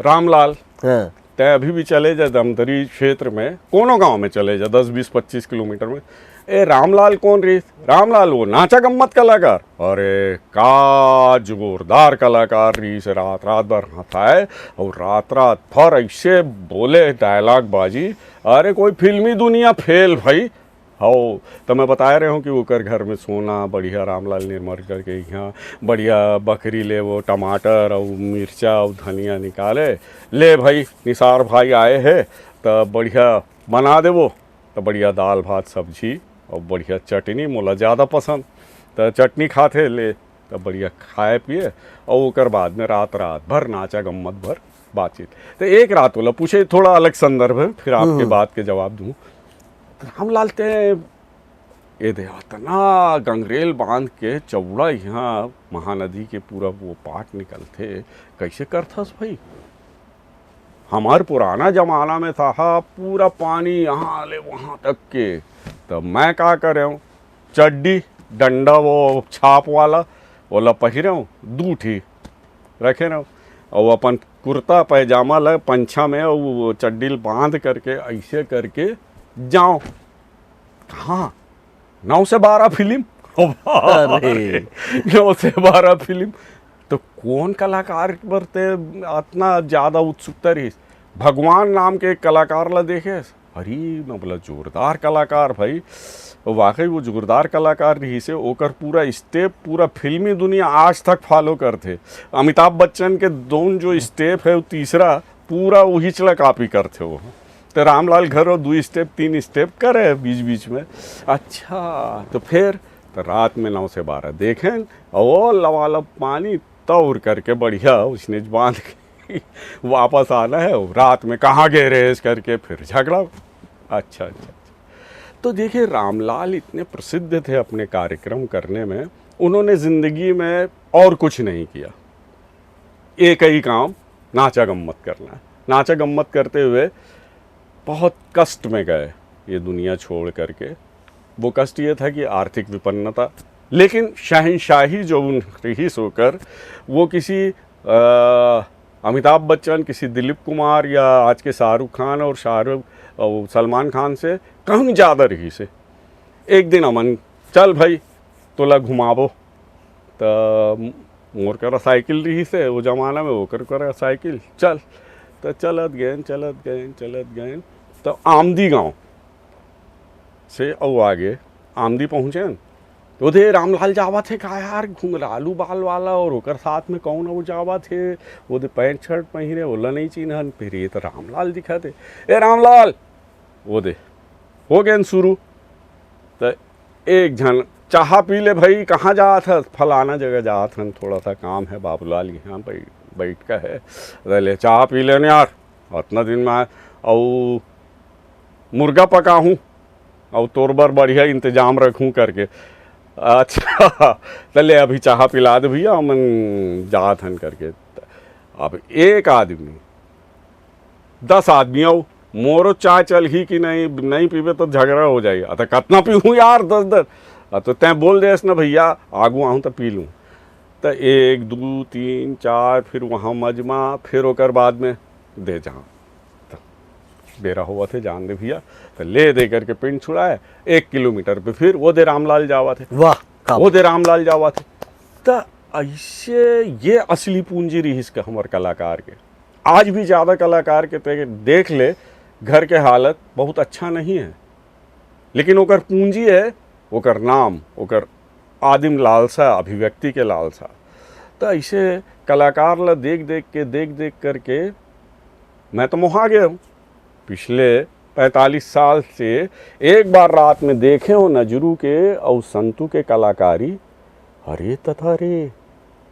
रामलाल, हाँ। तय अभी भी चले जा धमतरी क्षेत्र में, कोनो गांव में चले जा, दस, बीस, पच्चीस किलोमीटर में, ए रामलाल कौन रहिस? रामलाल वो नाचा गम्मत कलाकार। अरे का जोरदार कलाकार रहिस, रात रात भर हंसाए और रात रात भर ऐसे बोले, डायलॉग बाजी। अरे कोई फिल्मी दुनिया फेल भाई। हो, तो मैं बताए रहे हूँ कि ओकर घर में सोना बढ़िया, रामलाल निर्मल करके यहाँ बढ़िया बकरी ले, वो टमाटर और मिर्चा और धनिया निकाले, ले भाई निसार भाई आए हैं, तो बढ़िया बना देबो। तो बढ़िया दाल भात सब्जी और बढ़िया चटनी, मोला ज़्यादा पसंद, तो चटनी खाथे ले, तो बढ़िया खाए पिए और ओकर बाद में रात रात भर नाचा गम्मत भर बातचीत। तो एक रात वाला पूछे, थोड़ा अलग संदर्भ है, फिर आपके बात के जवाब दूँ। रामलाल, ते ये दे, अतना गंगरेल बांध के चौड़ा यहाँ महानदी के पूरा वो पाट निकलथे, कैसे करथस भाई? हमार पुराना जमाना में साहब पूरा पानी यहाँ ले वहाँ तक के। तब मैं का करे हूँ, चड्डी, डंडा, वो छाप वाला, ओला पहिरे हूँ, दू ठी रखे रहूँ, और अपन कुर्ता पैजामा ला पंछा में और वो चड्डी ल बांध करके ऐसे करके जाओ। हाँ, नौ से बारह फिल्म। अरे। नौ से बारह फिल्म। तो कौन कलाकार बर ते अतना ज्यादा उत्सुकता रहिस? भगवान नाम के एक कलाकार ला देखे, अरे मतलब जोरदार कलाकार भाई, वाकई वो जोरदार कलाकार रहिस हे। ओकर पूरा स्टेप पूरा फिल्मी दुनिया आज तक फॉलो करथे। अमिताभ बच्चन के दोन जो स्टेप है, वो तीसरा पूरा वही चला कॉपी करथे वो। तो रामलाल घरो दू स्टेप, तीन स्टेप करे बीच बीच में। अच्छा, तो फिर तो रात में नौ से बारह देखें, और लवालब पानी तौर करके बढ़िया उसने बांध के वापस आना है। रात में कहाँ गए रहे करके फिर झगड़ा। अच्छा, अच्छा, अच्छा। तो देखिए, रामलाल इतने प्रसिद्ध थे अपने कार्यक्रम करने में, उन्होंने जिंदगी में और कुछ नहीं किया, एक ही काम, नाचा गम्मत करना। नाचा गम्मत करते हुए बहुत कष्ट में गए ये दुनिया छोड़ करके। वो कष्ट ये था कि आर्थिक विपन्नता, लेकिन शहंशाही जो उन रईस होकर वो किसी अ, अमिताभ बच्चन, किसी दिलीप कुमार या आज के शाहरुख खान और शाहरुख और सलमान खान से कहीं ज़्यादा रईस हे। एक दिन अमन, "चल भाई, तोला घुमाबो।" त मोर करा साइकिल रईस हे वो जमाना में, ओकर करा साइकिल, "चल।" त चलत गएन, चलत गएन, चलत गएन, त आमदी गांव से अउ आगे आमदी पहुँचेन। तो दे रामलाल जावत हे का यार, घुंघरालू बाल वाला, और ओकर साथ में कौन वो जावत हे, वो दे पैंट शर्ट पहिरे, ओला नहीं चिन्हन, फिर ये तो रामलाल दिखत हे। ए रामलाल, वो दे, हो गए शुरू। तो एक झन, "चाहा पी ले भाई, कहाँ जात हस?" "फलाना जगह जात हन, थोड़ा सा काम है बाबूलाल यहाँ, बैठ, बैठ का है।" "अरे ले, चाहा पी ले न यार, अतना दिन में आए, अउ मुर्गा पकाहूँ, अउ तोर बर बढ़िया इंतजाम रखूँ," करके। "अच्छा, त ले अभी चाहा पिला दे भैया, हमन जात हन," करके। अब एक आदमी, दस आदमी अउ मोरो चाय चलही कि नहीं, नहीं पीबे तो झगड़ा हो जाही। "अ, त कतना पीहूँ यार, दस दस।" "अ, तो तैं बोल देस न भैया, आगू आहूँ त पी लूँ।" त एक, दू, तीन, चार, फिर वहाँ मजमा, फिर ओकर बाद में दे जहाँ। त बेरा होवत हे, जान दे भैया, त ले दे करके पिंड छुड़ाए, एक किलोमीटर पे फिर वो दे रामलाल जावत हे, वाह, का वो बात। दे रामलाल जावत हे। त ऐसे ये असली पूंजी रहिस के हमर कलाकार के। आज भी ज्यादा कलाकार के ते देख ले, घर के हालत बहुत अच्छा नहीं है, लेकिन ओकर पूंजी है, ओकर नाम, ओकर आदिम लालसा, अभिव्यक्ति के लालसा। त ऐसे कलाकार ला देख देख के, देख देख करके मैं तो मोहा गया हूँ। पिछले पैंतालीस साल से एक बार रात में देखे हो नजरू के अउ संतू के कलाकारी, अरे तथा रे,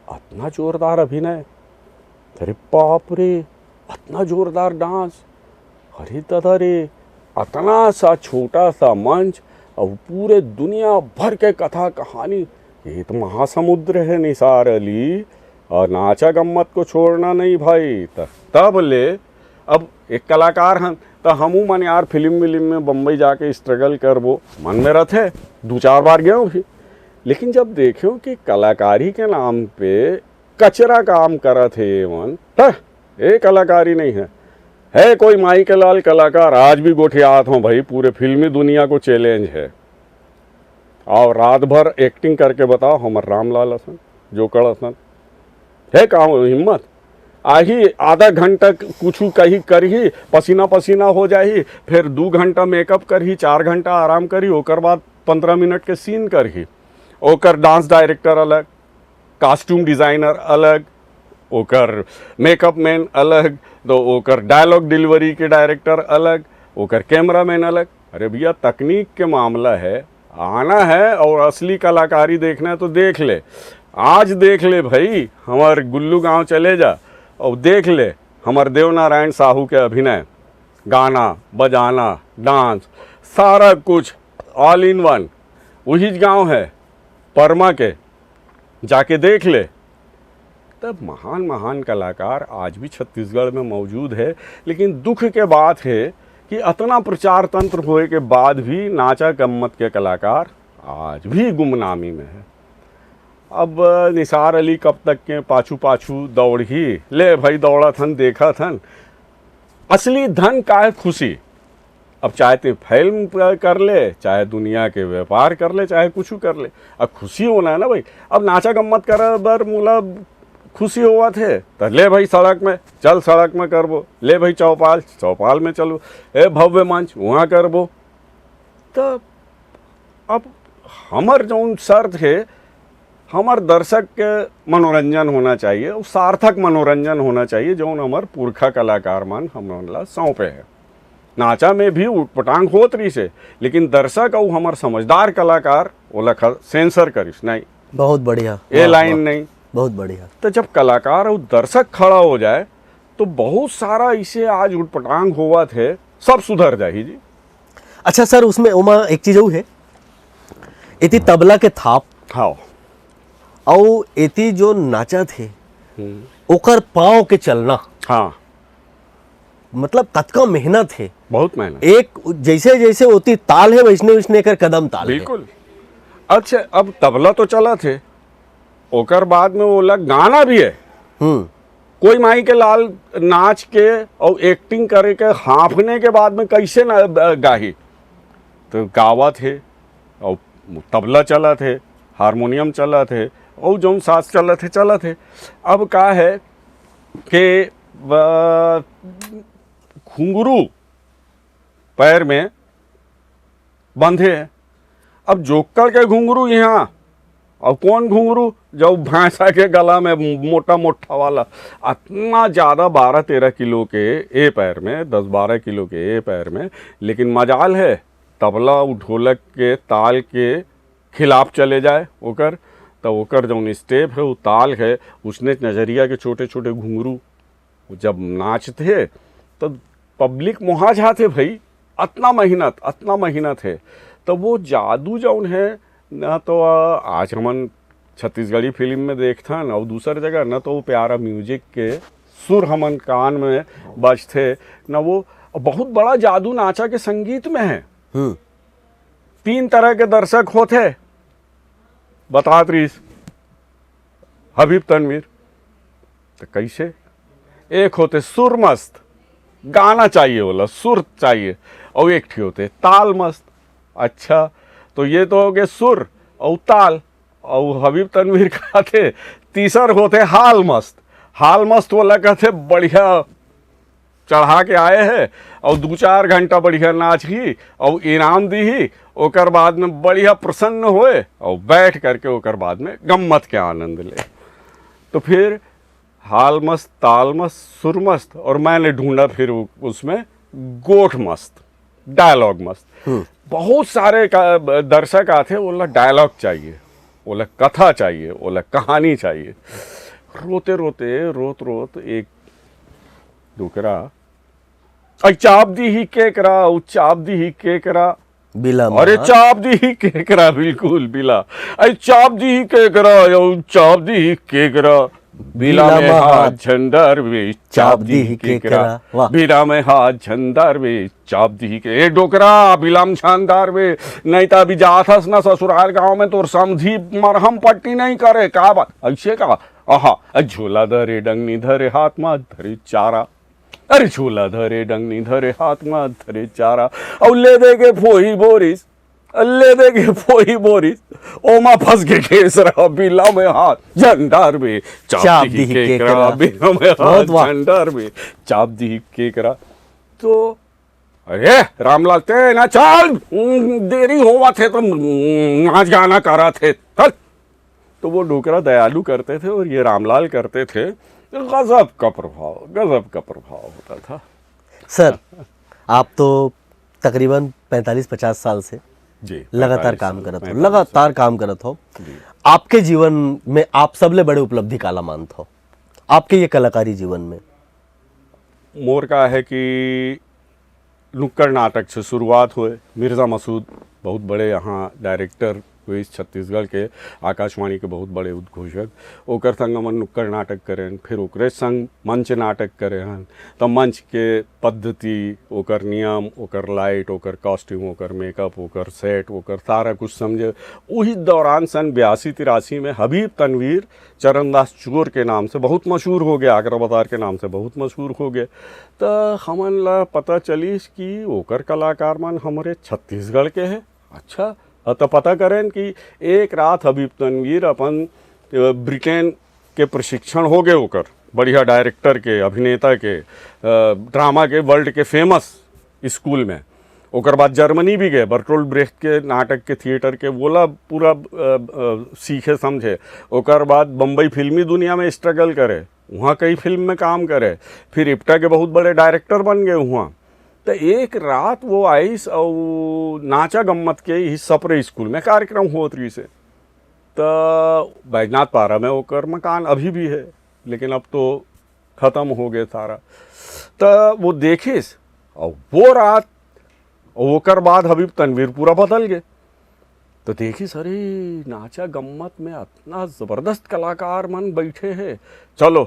अतना जोरदार अभिनय, अरे बाप रे, अतना जोरदार डांस, अरे दादा रे, अतना सा छोटा सा मंच अउ पूरे दुनिया भर के कथा कहानी, ये तो महासमुद्र है निसार अली, और नाचा गम्मत को छोड़ना नहीं भाई। त-, तब ले अब एक कलाकार हन, त हमू मन यार फिल्म विल्म में बम्बई जाके स्ट्रगल करबो, मन में रथे, दू चार बार गए भी, लेकिन जब देखे कि कलाकारी के नाम पे कचरा काम करत हे ये मन, हह, ये कलाकारी नहीं है। है कोई माई के लाल कलाकार आज भी गोठियात हो भाई, पूरे फिल्मी दुनिया को चैलेंज है। आओ रात भर एक्टिंग करके बताओ, हमर रामलाल असन, जोकड़ असन, है का हिम्मत? आही आधा घंटा कुछ कही करही, पसीना पसीना हो जाही, फिर दू घंटा मेकअप करही, चार घंटा आराम करही, ओकर बाद पंद्रह मिनट के सीन करही। ओकर डांस डायरेक्टर अलग, कॉस्ट्यूम डिजाइनर अलग, ओकर मेकअप मैन अलग, तो ओकर डायलॉग डिलीवरी के डायरेक्टर अलग, ओकर कैमरामैन अलग। अरे भैया, तकनीक के मामला है, आना है और असली कलाकारी देखना है तो देख ले। आज देख ले भाई, हमार गुल्लू गांव चले जा और देख ले हमार देवनारायण साहू के अभिनय, गाना, बजाना, डांस, सारा कुछ all in one। वही गांव है परमा के, जाके देख ले। तब महान महान कलाकार आज भी छत्तीसगढ़ में मौजूद है, लेकिन दुख के बात है कि अतना प्रचार तंत्र होए के बाद भी नाचा गम्मत के कलाकार आज भी गुमनामी में है। अब निसार अली कब तक के पाछू पाछू दौड़ही? ले भाई, दौड़त हन, देखत हन। असली धन का है? खुशी। अब चाहे ते फिल्म प-, कर ले, चाहे दुनिया के व्यापार कर ले, चाहे कुछ कर ले, अब खुशी होना है ना भाई। अब नाचा गम्मत करे बर मोला खुशी होवत हे, त ले भाई सड़क में चल, सड़क में करबो, ले भाई चौपाल, चौपाल में चलो, ए भव्य मंच, वहाँ करबो। त अब हमर जौन शर्त हे, हमर दर्शक के मनोरंजन होना चाहिए, अउ सार्थक मनोरंजन होना चाहिए, जौन हमर पुरखा कलाकार मन हमन ला सौंपे हे। नाचा में भी उटपटांग होत रहिस हे, लेकिन दर्शक अउ हमर समझदार कलाकार ओला ख-, सेंसर करिस, नहीं, बहुत बढ़िया, ये वाह, लाइन वाह। नहीं। बहुत बढ़िया। तो जब कलाकार अउ दर्शक खड़ा हो जाए, तो बहुत सारा इसे आज उटपटांग होवत हे, सब सुधर जाही जी। अच्छा सर, उसमें ओमा एक चीज अउ हे, एती तबला के थाप, हाँ। अउ एती जो नाचत हे, हम्म। ओकर पाँव के चलना, हाँ। मतलब कतका मेहनत हे। बहुत मेहनत। एक जैसे जैसे ओती ताल हे, वैसने वैसने एकर कदम ताल हे। बिल्कुल। अच्छा, अब तबला तो चलत हे, ओकर बाद में ओला गाना भी हे। हम्म। कोई माई के लाल नाच के अउ एक्टिंग करे के हांफने के बाद में कैसे ना, अ, गाही? तो गावत हे, अउ तबला चलत हे, हारमोनियम चलत हे, अउ जौन साज चलत हे, चलत हे। अब का हे कि, अ, घुंघरू पैर में बंधे हे। अब जोक्कड़ के घुंघरू इहाँ अउ कौन घुंघरू? जो भैंसा के गला में मोटा मोटा वाला, अतना ज्यादा बारह तेरह किलो के ए पैर में, दस बारह किलो के ए पैर में। लेकिन मजाल है, तबला अउ ढोलक के ताल के खिलाफ चले जाए ओकर, त ओकर जौन स्टेप है, वो ताल है, उसने नजरिया के छोटे छोटे घुंघरू जब नाचथे, त पब्लिक मोहा जाथे भाई। अतना मेहनत, अतना मेहनत है। त वो जादू जौन है ना, तो आ, आज हमन छत्तीसगढ़ी फिल्म में देखथन अउ दूसर जगह ना, तो वो प्यारा म्यूजिक के सुर हमन कान में बजथे ना। वो बहुत बड़ा जादू नाचा के संगीत में है। हम्म। तीन तरह के दर्शक होथे, बतात रहीस हबीब तनवीर। त कैसे? एक होथे सुर मस्त, गाना चाहिए बोला, सुर चाहिए, अउ एक ठी होथे ताल मस्त। अच्छा, तो ये तो हो गए सुर अउ ताल, अउ हबीब तनवीर कहथे तीसर होथे हाल मस्त। हाल मस्त वाला कहथे बढ़िया चढ़ा के आए हैं अउ दू चार घंटा बढ़िया नाचही अउ इनाम दीही, ओकर बाद में बढ़िया प्रसन्न होए अउ बैठ करके ओकर बाद में गम्मत के आनंद ले। तो फिर हाल मस्त, ताल मस्त, सुर मस्त, और मैंने ढूंढा फिर उ-, उसमें गोठ मस्त, डायलॉग मस्त। बहुत सारे का, दर्शक आथे, बोला डायलॉग चाहिए, बोला कथा चाहिए, बोला कहानी चाहिए। रोते रोते, रोत रोत एक डोकरा, "अई चाप दीही केकरा, उ चाप दीही केकरा।" बिला अरे मा। चाप दीही केकरा, बिल्कुल बिला। "अई चाप दीही केकरा, अउ चाप दीही केकरा।" बिला बिला में मा हाथ हाथ। झंडार वे, चाप दीही केकरा। वाह। बिला में हाथ झंडार वे, चाप दीही के। ए डोकरा, बिला में झंडार वे, नहीं तो अभी जात हस ना ससुराल गांव में, तोर समधी मरहम पट्टी नहीं करे। का बात? ऐसे का? आहा, झोला धरे, डंगनी धरे, हाथ मा धरे चारा। अरे झोला धरे, डंगनी धरे, हाथ मा धरे चारा। अउ ले दे के फोही बोरिस, ले दे के फोही बोरिस, ओमा फंस के केसरा, बिला में हाथ झंडार वे, चाप दीही केकरा, बिला में हाथ बहुत वाह। झंडार वे, चाप दीही केकरा। तो अरे रामलाल, ते ना चल, देरी होवत हे तो नाच गाना करत हे, चल। तो वो डोकरा दयालु करते थे और ये रामलाल करते थे। गजब का प्रभाव, गजब का प्रभाव होता था। सर, आप तो तकरीबन पैंतालीस पचास साल से जी, लगातार पैंतालीस काम साल, करत हो, पैंतालीस लगातार काम करत हो। जी। आपके जीवन में आप सबले बड़े उपलब्धि काला मानत हो? आपके ये कलाकारी जीवन में? मोर का है कि नुक्कड़ नाटक से शुरुआत हुए। मिर्ज़ा मसूद बहुत बड़े यहाँ डायरेक्टर हुए इस छत्तीसगढ़ के, आकाशवाणी के बहुत बड़े उद्घोषक। ओकर संग हमन नुक्कड़ नाटक करें, फिर ओकरे संग मंच नाटक करे हन। त मंच के पद्धति, ओकर नियम, ओकर लाइट, ओकर कॉस्ट्यूम, ओकर मेकअप, ओकर सेट, ओकर सारा कुछ समझे। उही दौरान सन बयासी तिरासी में हबीब तनवीर चरणदास चोर के नाम से बहुत मशहूर हो गया, आगरा बाजार के नाम से बहुत मशहूर हो गया। त हमन ला पता चलिस कि ओकर कलाकार मन हमरे छत्तीसगढ़ के है। अच्छा, अ, त पता करें कि एक रात हबीब तनवीर अपन, अ, ब्रिटेन के प्रशिक्षण हो गए ओकर, बढ़िया डायरेक्टर के, अभिनेता के, अ, ड्रामा के, वर्ल्ड के फेमस स्कूल में। ओकर बाद जर्मनी भी गए, बर्टोल्ड ब्रेख्त के नाटक के, थिएटर के, वोला पूरा, अ, अ, सीखे समझे। ओकर बाद बम्बई फिल्मी दुनिया में स्ट्रगल करे, वहाँ कई फिल्म में काम करे, फिर इप्टा के बहुत बड़े डायरेक्टर बन गए वहाँ। त एक रात वो आइस अउ नाचा गम्मत के ही सपरे स्कूल में कार्यक्रम होत रहिस हे। त बैजनाथ पारा में ओकर मकान अभी भी है, लेकिन अब तो खत्म हो गए सारा। त वो देखिस, अउ वो रात, ओकर बाद हबीब तनवीर पूरा बदल गए। तो देखिस, अरे, नाचा गम्मत में अतना जबरदस्त कलाकार मन बैठे हैं, चलो,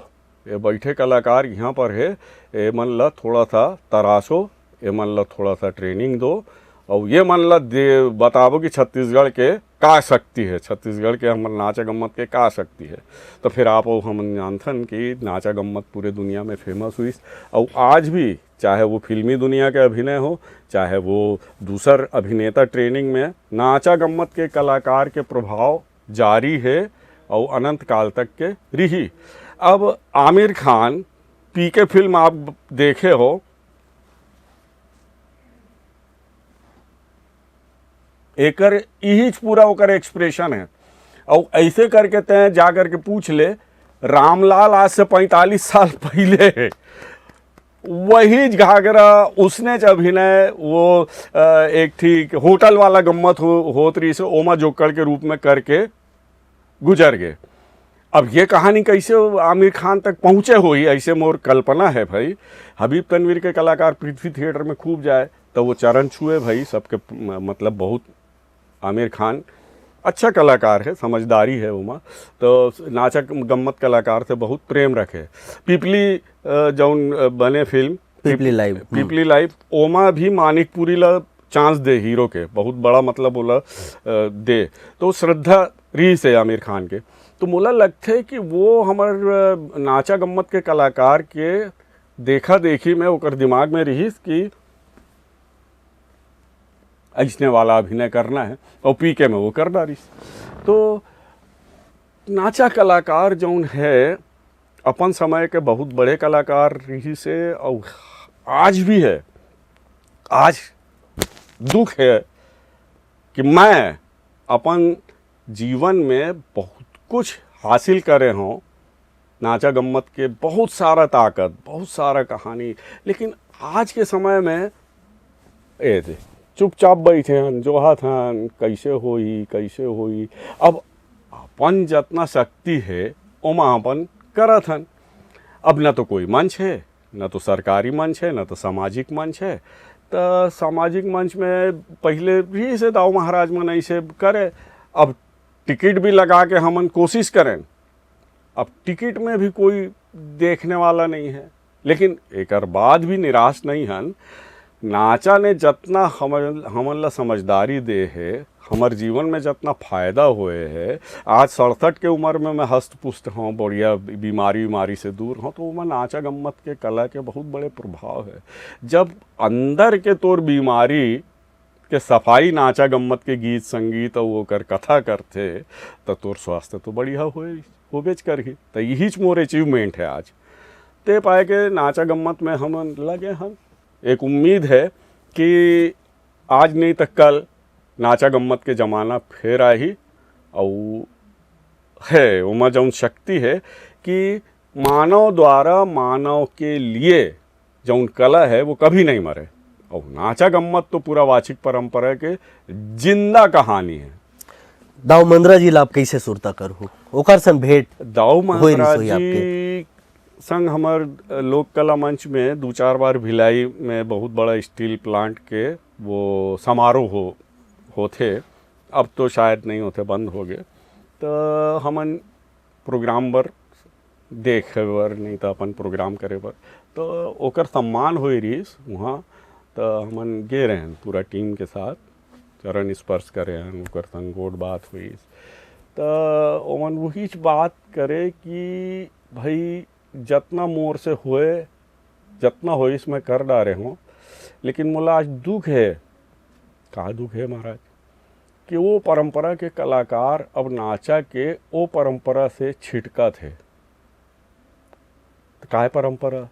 ये बैठे कलाकार यहाँ पर है, ये मन ला थोड़ा सा तराशो, ये मन ला थोड़ा सा ट्रेनिंग दो, और ये मन ला दे, बताबो कि छत्तीसगढ़ के का शक्ति है, छत्तीसगढ़ के हमर नाचा गम्मत के का शक्ति है। तो फिर आप, हम जानथन कि नाचा गम्मत पूरे दुनिया में फेमस हुई, और आज भी, चाहे वो फिल्मी दुनिया के अभिनय हो, चाहे वो दूसर अभिनेता ट्रेनिंग में, नाचा गम्मत के कलाकार के प्रभाव जारी है और अनंत काल तक के रही। अब आमिर खान पी के फिल्म आप देखे हो, एकर इही पूरा ओकर एक्सप्रेशन है। अउ ऐसे करके तैं जा करके पूछ ले, रामलाल आज से पैंतालीस साल पहले वही घाघरा, उसने च अभिनय, वो, अ, एक ठीक होटल वाला गम्मत हो, होत रहिस हे, ओमा जोक्कड़ के रूप में करके गुजर गए। अब ये कहानी कैसे आमिर खान तक पहुँचे होही, ऐसे मोर कल्पना है भाई। हबीब तनवीर के कलाकार पृथ्वी थिएटर में खूब जाए, तो वो चरण छुए भाई सबके, म-, मतलब बहुत। आमिर खान अच्छा कलाकार है, समझदारी है ओमा, तो नाचा गम्मत कलाकार से बहुत प्रेम रखे। पिपली, अ, जौन, अ, बने फिल्म पिपली लाइव। पिपली लाइव, ओमा भी मानिकपुरी ला चांस दे हीरो के, बहुत बड़ा मतलब ओला, अ, दे। तो श्रद्धा रहिस हे आमिर खान के। तो मोला लगथे कि वो हमर, अ, नाचा गम्मत के कलाकार के देखा देखी में ओकर दिमाग में रहिस कि अइसने वाला अभिनय करना है, और पीके में वो कर डारिस। तो नाचा कलाकार जौन है, अपन समय के बहुत बड़े कलाकार रहिस हे, और आज भी है। आज दुख है कि मैं अपन जीवन में बहुत कुछ हासिल करे हों, नाचा गम्मत के बहुत सारा ताकत, बहुत सारा कहानी, लेकिन आज के समय में ए दे, चुपचाप बइठे हन, जोहत हन, कइसे होही, कइसे होही। अब अपन जतना शक्ति हे, ओमा अपन करत हन। अब न तो कोई मंच हे, न तो सरकारी मंच हे, न तो सामाजिक मंच हे। त सामाजिक मंच में पहिले रहिस हे दाऊ महाराज मन अइसे करे, अब टिकट भी लगा के हमन कोशिश करेन, अब टिकट में भी कोई देखने वाला नहीं है, लेकिन एकर बाद भी निराश नहीं हन। नाचा ने जतना हमन, हमन ला समझदारी दे हे, हमर जीवन में जतना फायदा होए हे, आज सड़सठ के उम्र में मैं हस्त पुष्ट हूँ, बढ़िया बीमारी, बीमारी से दूर हूँ, तो ओमा नाचा गम्मत के कला के बहुत बड़े प्रभाव है। जब अंदर के तोर बीमारी के सफाई नाचा गम्मत के गीत संगीत अउ ओकर कथा करथे, त तोर स्वास्थ्य तो बढ़िया होए, होबेच करही। त इहीच मोर अचीवमेंट है आज। ते पाए के नाचा गम्मत में हमन लगे हन। एक उम्मीद है कि आज नहीं त कल नाचा गम्मत के जमाना फेर आही, अउ है ओमा जौन शक्ति है कि मानव द्वारा मानव के लिए जौन कला है वो कभी नहीं मरे। और नाचा गम्मत तो पूरा वाचिक परंपरा के जिंदा कहानी है। दाऊ मंदरा जी ला आप कैसे सुरता करहू? ओकर संग भेंट दाऊ होए रिस मंदरा होई आपके? जी संग हमर लोक कला मंच में दू चार बार भिलाई में बहुत बड़ा स्टील प्लांट के वो समारोह हो, होथे। अब तो शायद नहीं होथे, बंद हो गए। तो हमन प्रोग्राम बर देखे बर, नहीं तो अपन प्रोग्राम करे बर, तो ओकर सम्मान होए रिहिस उहाँ। तो हमन गे रहेन पूरा टीम के साथ, चरण स्पर्श करे हन, ओकर संग गोठ बात होइस। तो ओमन वहीच बात करे कि भाई, जतना मोर से होए, जतना होइस मैं कर डारे हूँ, लेकिन मोला आज दुख है। का दुख है महाराज? कि वो परंपरा के कलाकार अब नाचा के वो परंपरा से छिटकत हे। त काय परंपरा?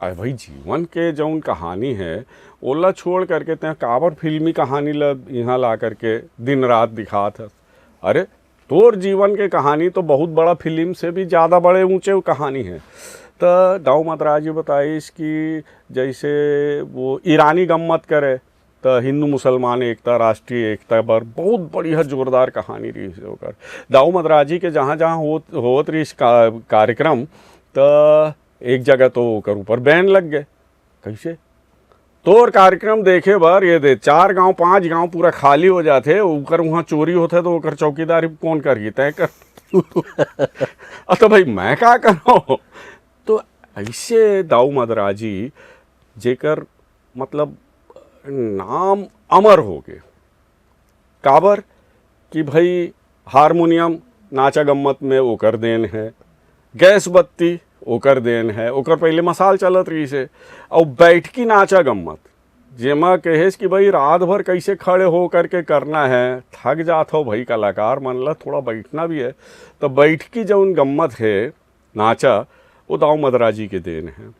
अरे भाई, जीवन के जौन कहानी है, ओला छोड़ करके तैं काबर फिल्मी कहानी ला इहाँ ला करके दिन रात दिखात हस? अरे, तोर जीवन के कहानी तो बहुत बड़ा फिल्म से भी ज़्यादा बड़े ऊंचे कहानी है। त दाऊ मंदरा जी बताइस कि जैसे वो ईरानी गम्मत करे, त हिंदू मुसलमान एकता, राष्ट्रीय एकता बर बहुत बढ़िया जोरदार कहानी रहिस हे ओकर। दाऊ मंदरा जी के जहाँ जहाँ होत, होत रहिस का, कार्यक्रम, त एक जगह तो ओकर ऊपर बैन लग गए। कैसे? तोर कार्यक्रम देखे बर ये दे, चार गांव, पांच गांव पूरा खाली हो जाथे, ओकर उहाँ चोरी होथे तो ओकर चौकीदारी कौन करही? तय कर। अ, तो भाई, मैं का करूँ? तो ऐसे दाऊ मंदरा जी, जेकर मतलब नाम अमर हो गए। काबर कि भाई, हारमोनियम नाचा गम्मत में ओकर देन है, गैस बत्ती ओकर देन है, ओकर पहले मसाल चलत रहिस हे, अउ बैठकी नाचा गम्मत, जेमा कहेस कि भाई, रात भर कैसे खड़े हो करके करना है, थक जात हो भाई, कलाकार मन ला थोड़ा बैठना भी है। तो बैठकी जौन गम्मत है नाचा, वो दाऊ मंदरा जी के देन है।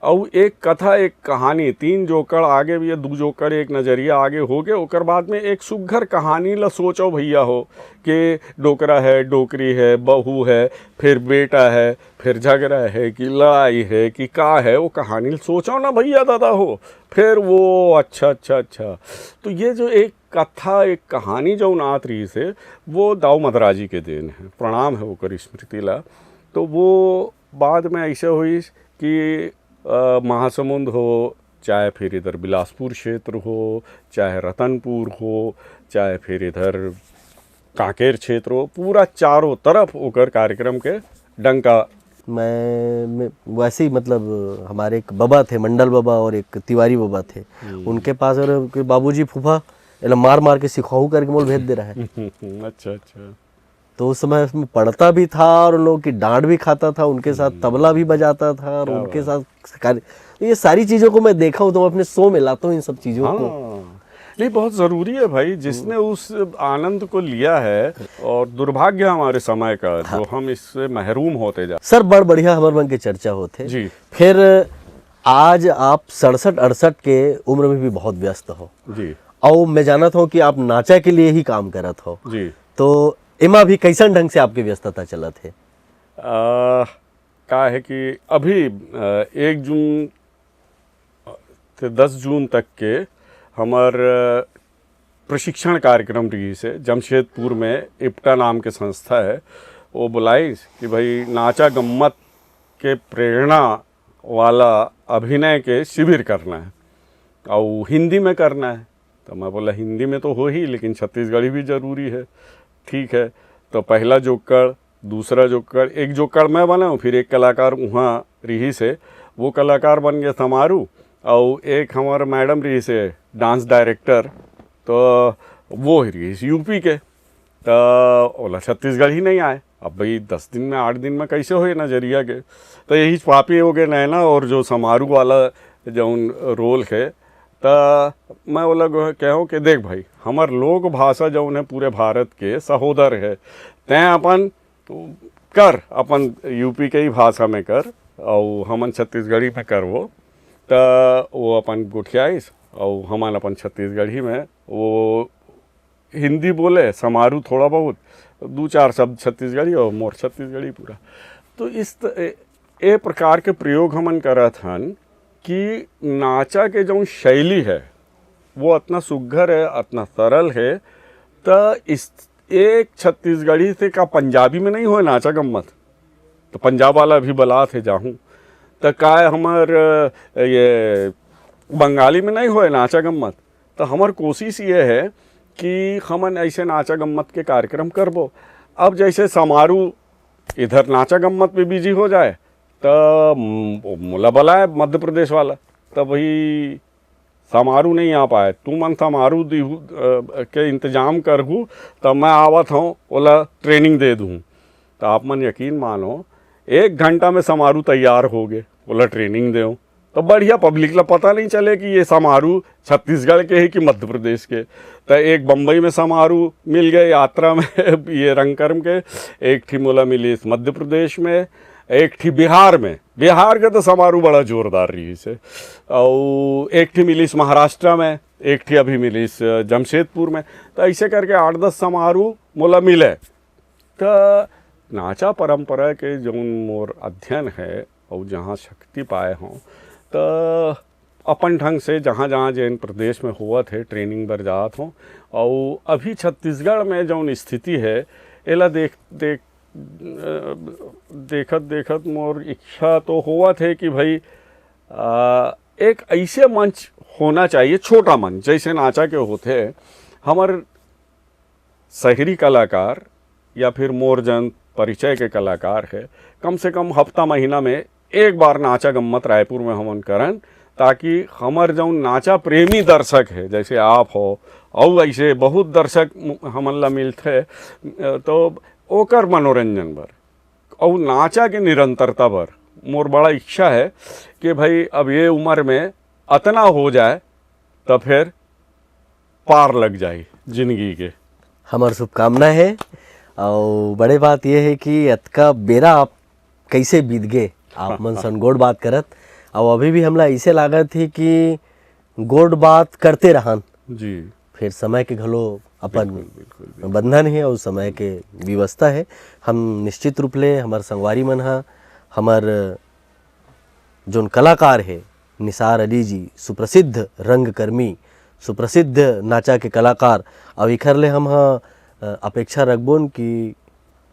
अउ एक कथा, एक कहानी, तीन जोकड़ आगे भी, ये दू जोकड़ एक नजरिया आगे हो गए, ओकर बाद में एक सुग्घर कहानी ला सोचो भैया हो, कि डोकरा है, डोकरी है, बहू है, फिर बेटा है, फिर झगड़ा है कि लड़ाई है कि का है, वो कहानी ला सोचो ना भैया दादा हो। फिर वो अच्छा, अच्छा, अच्छा। तो ये जो एक कथा, एक कहानी जो नात रही से, वो दाऊ मदराजी के देन है, प्रणाम है ओकर स्मृति ला। तो वो बाद में ऐसे हुई कि अ, महासमुंद हो, चाहे फिर इधर बिलासपुर क्षेत्र हो, चाहे रतनपुर हो, चाहे फिर इधर कांकेर क्षेत्र हो, पूरा चारों तरफ ओकर कार्यक्रम के डंका। मैं, मैं वैसे ही, मतलब, हमारे एक बाबा थे, मंडल बाबा, और एक तिवारी बाबा थे। उनके पास, और उनके बाबूजी, फूफा, एला मार मार के सिखाऊ करके मोल भेज दे रहा है। अच्छा, अच्छा। तो उस समय उसमें पढ़ता भी था और उन लोगों की डांट भी खाता था, उनके साथ तबला भी बजाता था और क्या उनके बात। साथ कार्य, तो ये सारी चीजों को मैं देखा हूँ, तो मैं अपने शो में लाता हूँ इन सब चीजों को। हाँ, नहीं, बहुत जरूरी है भाई, जिसने उस आनंद को लिया है। और दुर्भाग्य हमारे समय का, जो हम इससे महरूम होते जा। सर, बड़ बढ़िया हमर मन के चर्चा होथे। जी। फिर आज आप सड़सठ अड़सठ के उम्र में भी बहुत व्यस्त हो, जी। और मैं जानत हूँ कि आप नाचा के लिए ही काम करत हो, जी। तो एमा भी कैसन ढंग से आपके व्यस्तता चलत है? आ, का है कि अभी अ, एक जून से दस जून तक के हमर अ, प्रशिक्षण कार्यक्रम रही से जमशेदपुर में इप्टा नाम के संस्था है, वो बुलाइस कि भाई, नाचा गम्मत के प्रेरणा वाला अभिनय के शिविर करना है, और हिंदी में करना है। तो मैं बोला, हिंदी में तो हो ही, लेकिन छत्तीसगढ़ी भी जरूरी है। ठीक है, तो पहला जोकड़, दूसरा जोकड़, एक जोकड़ मैं बनाऊँ, फिर एक कलाकार वहाँ रही से, वो कलाकार बन गए समारू, और एक हमार मैडम रही से डांस डायरेक्टर, तो वो ही रही यूपी के, तो ओला छत्तीसगढ़ी नहीं आए। अब भाई, दस दिन में, आठ दिन में कैसे होए नजरिया के? तो यही पापी हो गए नैना, और जो समारू वाला जौन रोल है, तो मैं ओला कहूँ कि देख भाई, हमर लोक भाषा जौन है, पूरे भारत के सहोदर है, तैं अपन कर, अपन यूपी के ही भाषा में कर, और हमन छत्तीसगढ़ी में करबो। तो वो अपन गोठियाइस, और हमन अपन छत्तीसगढ़ी में, वो हिंदी बोले समारू थोड़ा बहुत, दू चार शब्द छत्तीसगढ़ी और मोर छत्तीसगढ़ी पूरा। तो इस त-, ए, ए प्रकार के प्रयोग हमन करत हन कि नाचा के जौन शैली है, वो अतना सुग्घर है, अतना सरल है। त इस एक छत्तीसगढ़ी से का पंजाबी में नहीं होए नाचा गम्मत? तो पंजाब वाला भी बलात है जाहूँ, त काय हमर अ, ये बंगाली में नहीं होए नाचा गम्मत? तो हमर कोशिश ये है कि हमन ऐसे नाचा गम्मत के कार्यक्रम करबो। अब जैसे समारू इधर नाचा गम्मत में बिजी हो जाए, तो म-, मोला बलाए मध्य प्रदेश वाला, तो भाई, समारू नहीं आ पाए, तुमन समारू दिहू अ, के इंतजाम करहू, तब मैं आवत हूँ, ओला ट्रेनिंग दे दूँ। तो आप मन यकीन मानो, एक घंटा में समारू तैयार हो गए, ओला ट्रेनिंग देव। तो बढ़िया, पब्लिक ला पता नहीं चले कि ये समारू छत्तीसगढ़ के है कि मध्य प्रदेश के। तो एक बम्बई में समारू मिल गए यात्रा में ये रंगकर्म के, एक ठी मोला मिलिस मध्य प्रदेश में, एक ठी बिहार में। बिहार के तो समारू बड़ा जोरदार रही से, और एक ठी मिलिस महाराष्ट्र में, एक ठी अभी मिलिस जमशेदपुर में। तो ऐसे करके आठ दस समारू मोला मिले। तो नाचा परंपरा के जौन मोर अध्ययन है और जहाँ शक्ति पाए हों, तो अपन ढंग से जहाँ जहाँ जेन प्रदेश में होवत है, ट्रेनिंग बर जात हों। और अभी छत्तीसगढ़ में जौन स्थिति है, एला देख देख अ, देखत देखत मोर इच्छा तो होवत है कि भाई, अ, एक ऐसे मंच होना चाहिए, छोटा मंच, जैसे नाचा के होथे, हमर शहरी कलाकार या फिर मोर जन परिचय के कलाकार है, कम से कम हफ्ता महीना में एक बार नाचा गम्मत रायपुर में हमन करन, ताकि हमर जौन नाचा प्रेमी दर्शक है, जैसे आप हो, और ऐसे बहुत दर्शक मु-, हमन ला मिलथे, अ, तो ओकर मनोरंजन बर और नाचा के निरंतरता बर मोर बड़ा इच्छा है कि भाई, अब ये उम्र में अतना हो जाए, तो फिर पार लग जाए जिंदगी के। हमार शुभकामना है। और बड़े बात यह है कि अतका बेरा आप कैसे बीत गए, आप मन संगोड़ बात करत, अउ अभी भी हमला ऐसे लागत हे कि गोठ बात करते रहन, जी। फिर समय के घलो अपन बिल्कुल, बिल्कुल, बिल्कुल। बंधन हे अउ समय के व्यवस्था हे। हम निश्चित रूप ले हमर संगवारी मन ह, हमर जोन कलाकार हे निसार अली जी, सुप्रसिद्ध रंगकर्मी, सुप्रसिद्ध नाचा के कलाकार, अउ एखर ले हम ह अ, अपेक्षा रखबोन कि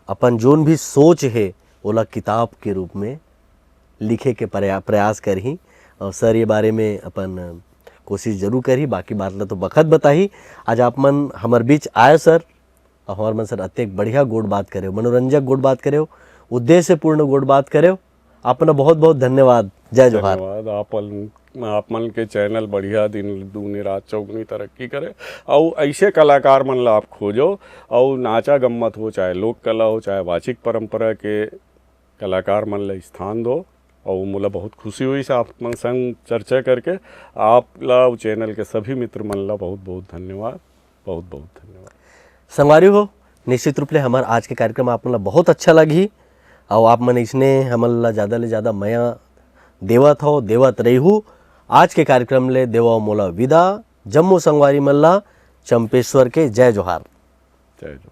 अपन जोन भी सोच हे ओला किताब के रूप में लिखे के प्रया-, प्रयास करही। और सर ये बारे में अपन कोशिश जरूर करही, बाकी बात ला तो बखत बताही। आज आप मन हमर बीच आयो सर, और हमर मन सर अतेक बढ़िया गोठ बात करेव, मनोरंजक गोठ बात करेव, उद्देश्यपूर्ण गोठ बात करेव। आप मन बहुत बहुत धन्यवाद। जय जोहार। धन्यवाद। आप मन, आप मन के चैनल बढ़िया दिन दूनी रात चौगुनी तरक्की करे, अउ ऐसे कलाकार मन ला आप खोजो, अउ नाचा गम्मत हो, चाहे लोक कला हो, चाहे वाचिक परंपरा के कलाकार मन ला स्थान दो। अउ मोला बहुत खुशी होइस आप मन संग चर्चा करके। आप ला अउ चैनल के सभी मित्र मन ला बहुत बहुत धन्यवाद, बहुत बहुत धन्यवाद। संगवारी हो, निश्चित रूप ले हमर आज के कार्यक्रम आप मन ला बहुत अच्छा लगही, अउ आप मन इसने हमन ला ज्यादा ले ज्यादा मया देवत हो, देवत रहिहू। आज के कार्यक्रम ले देवव मोला विदा, जम्मो संगवारी मन ला चंपेश्वर के जय जोहार। जय जोहार।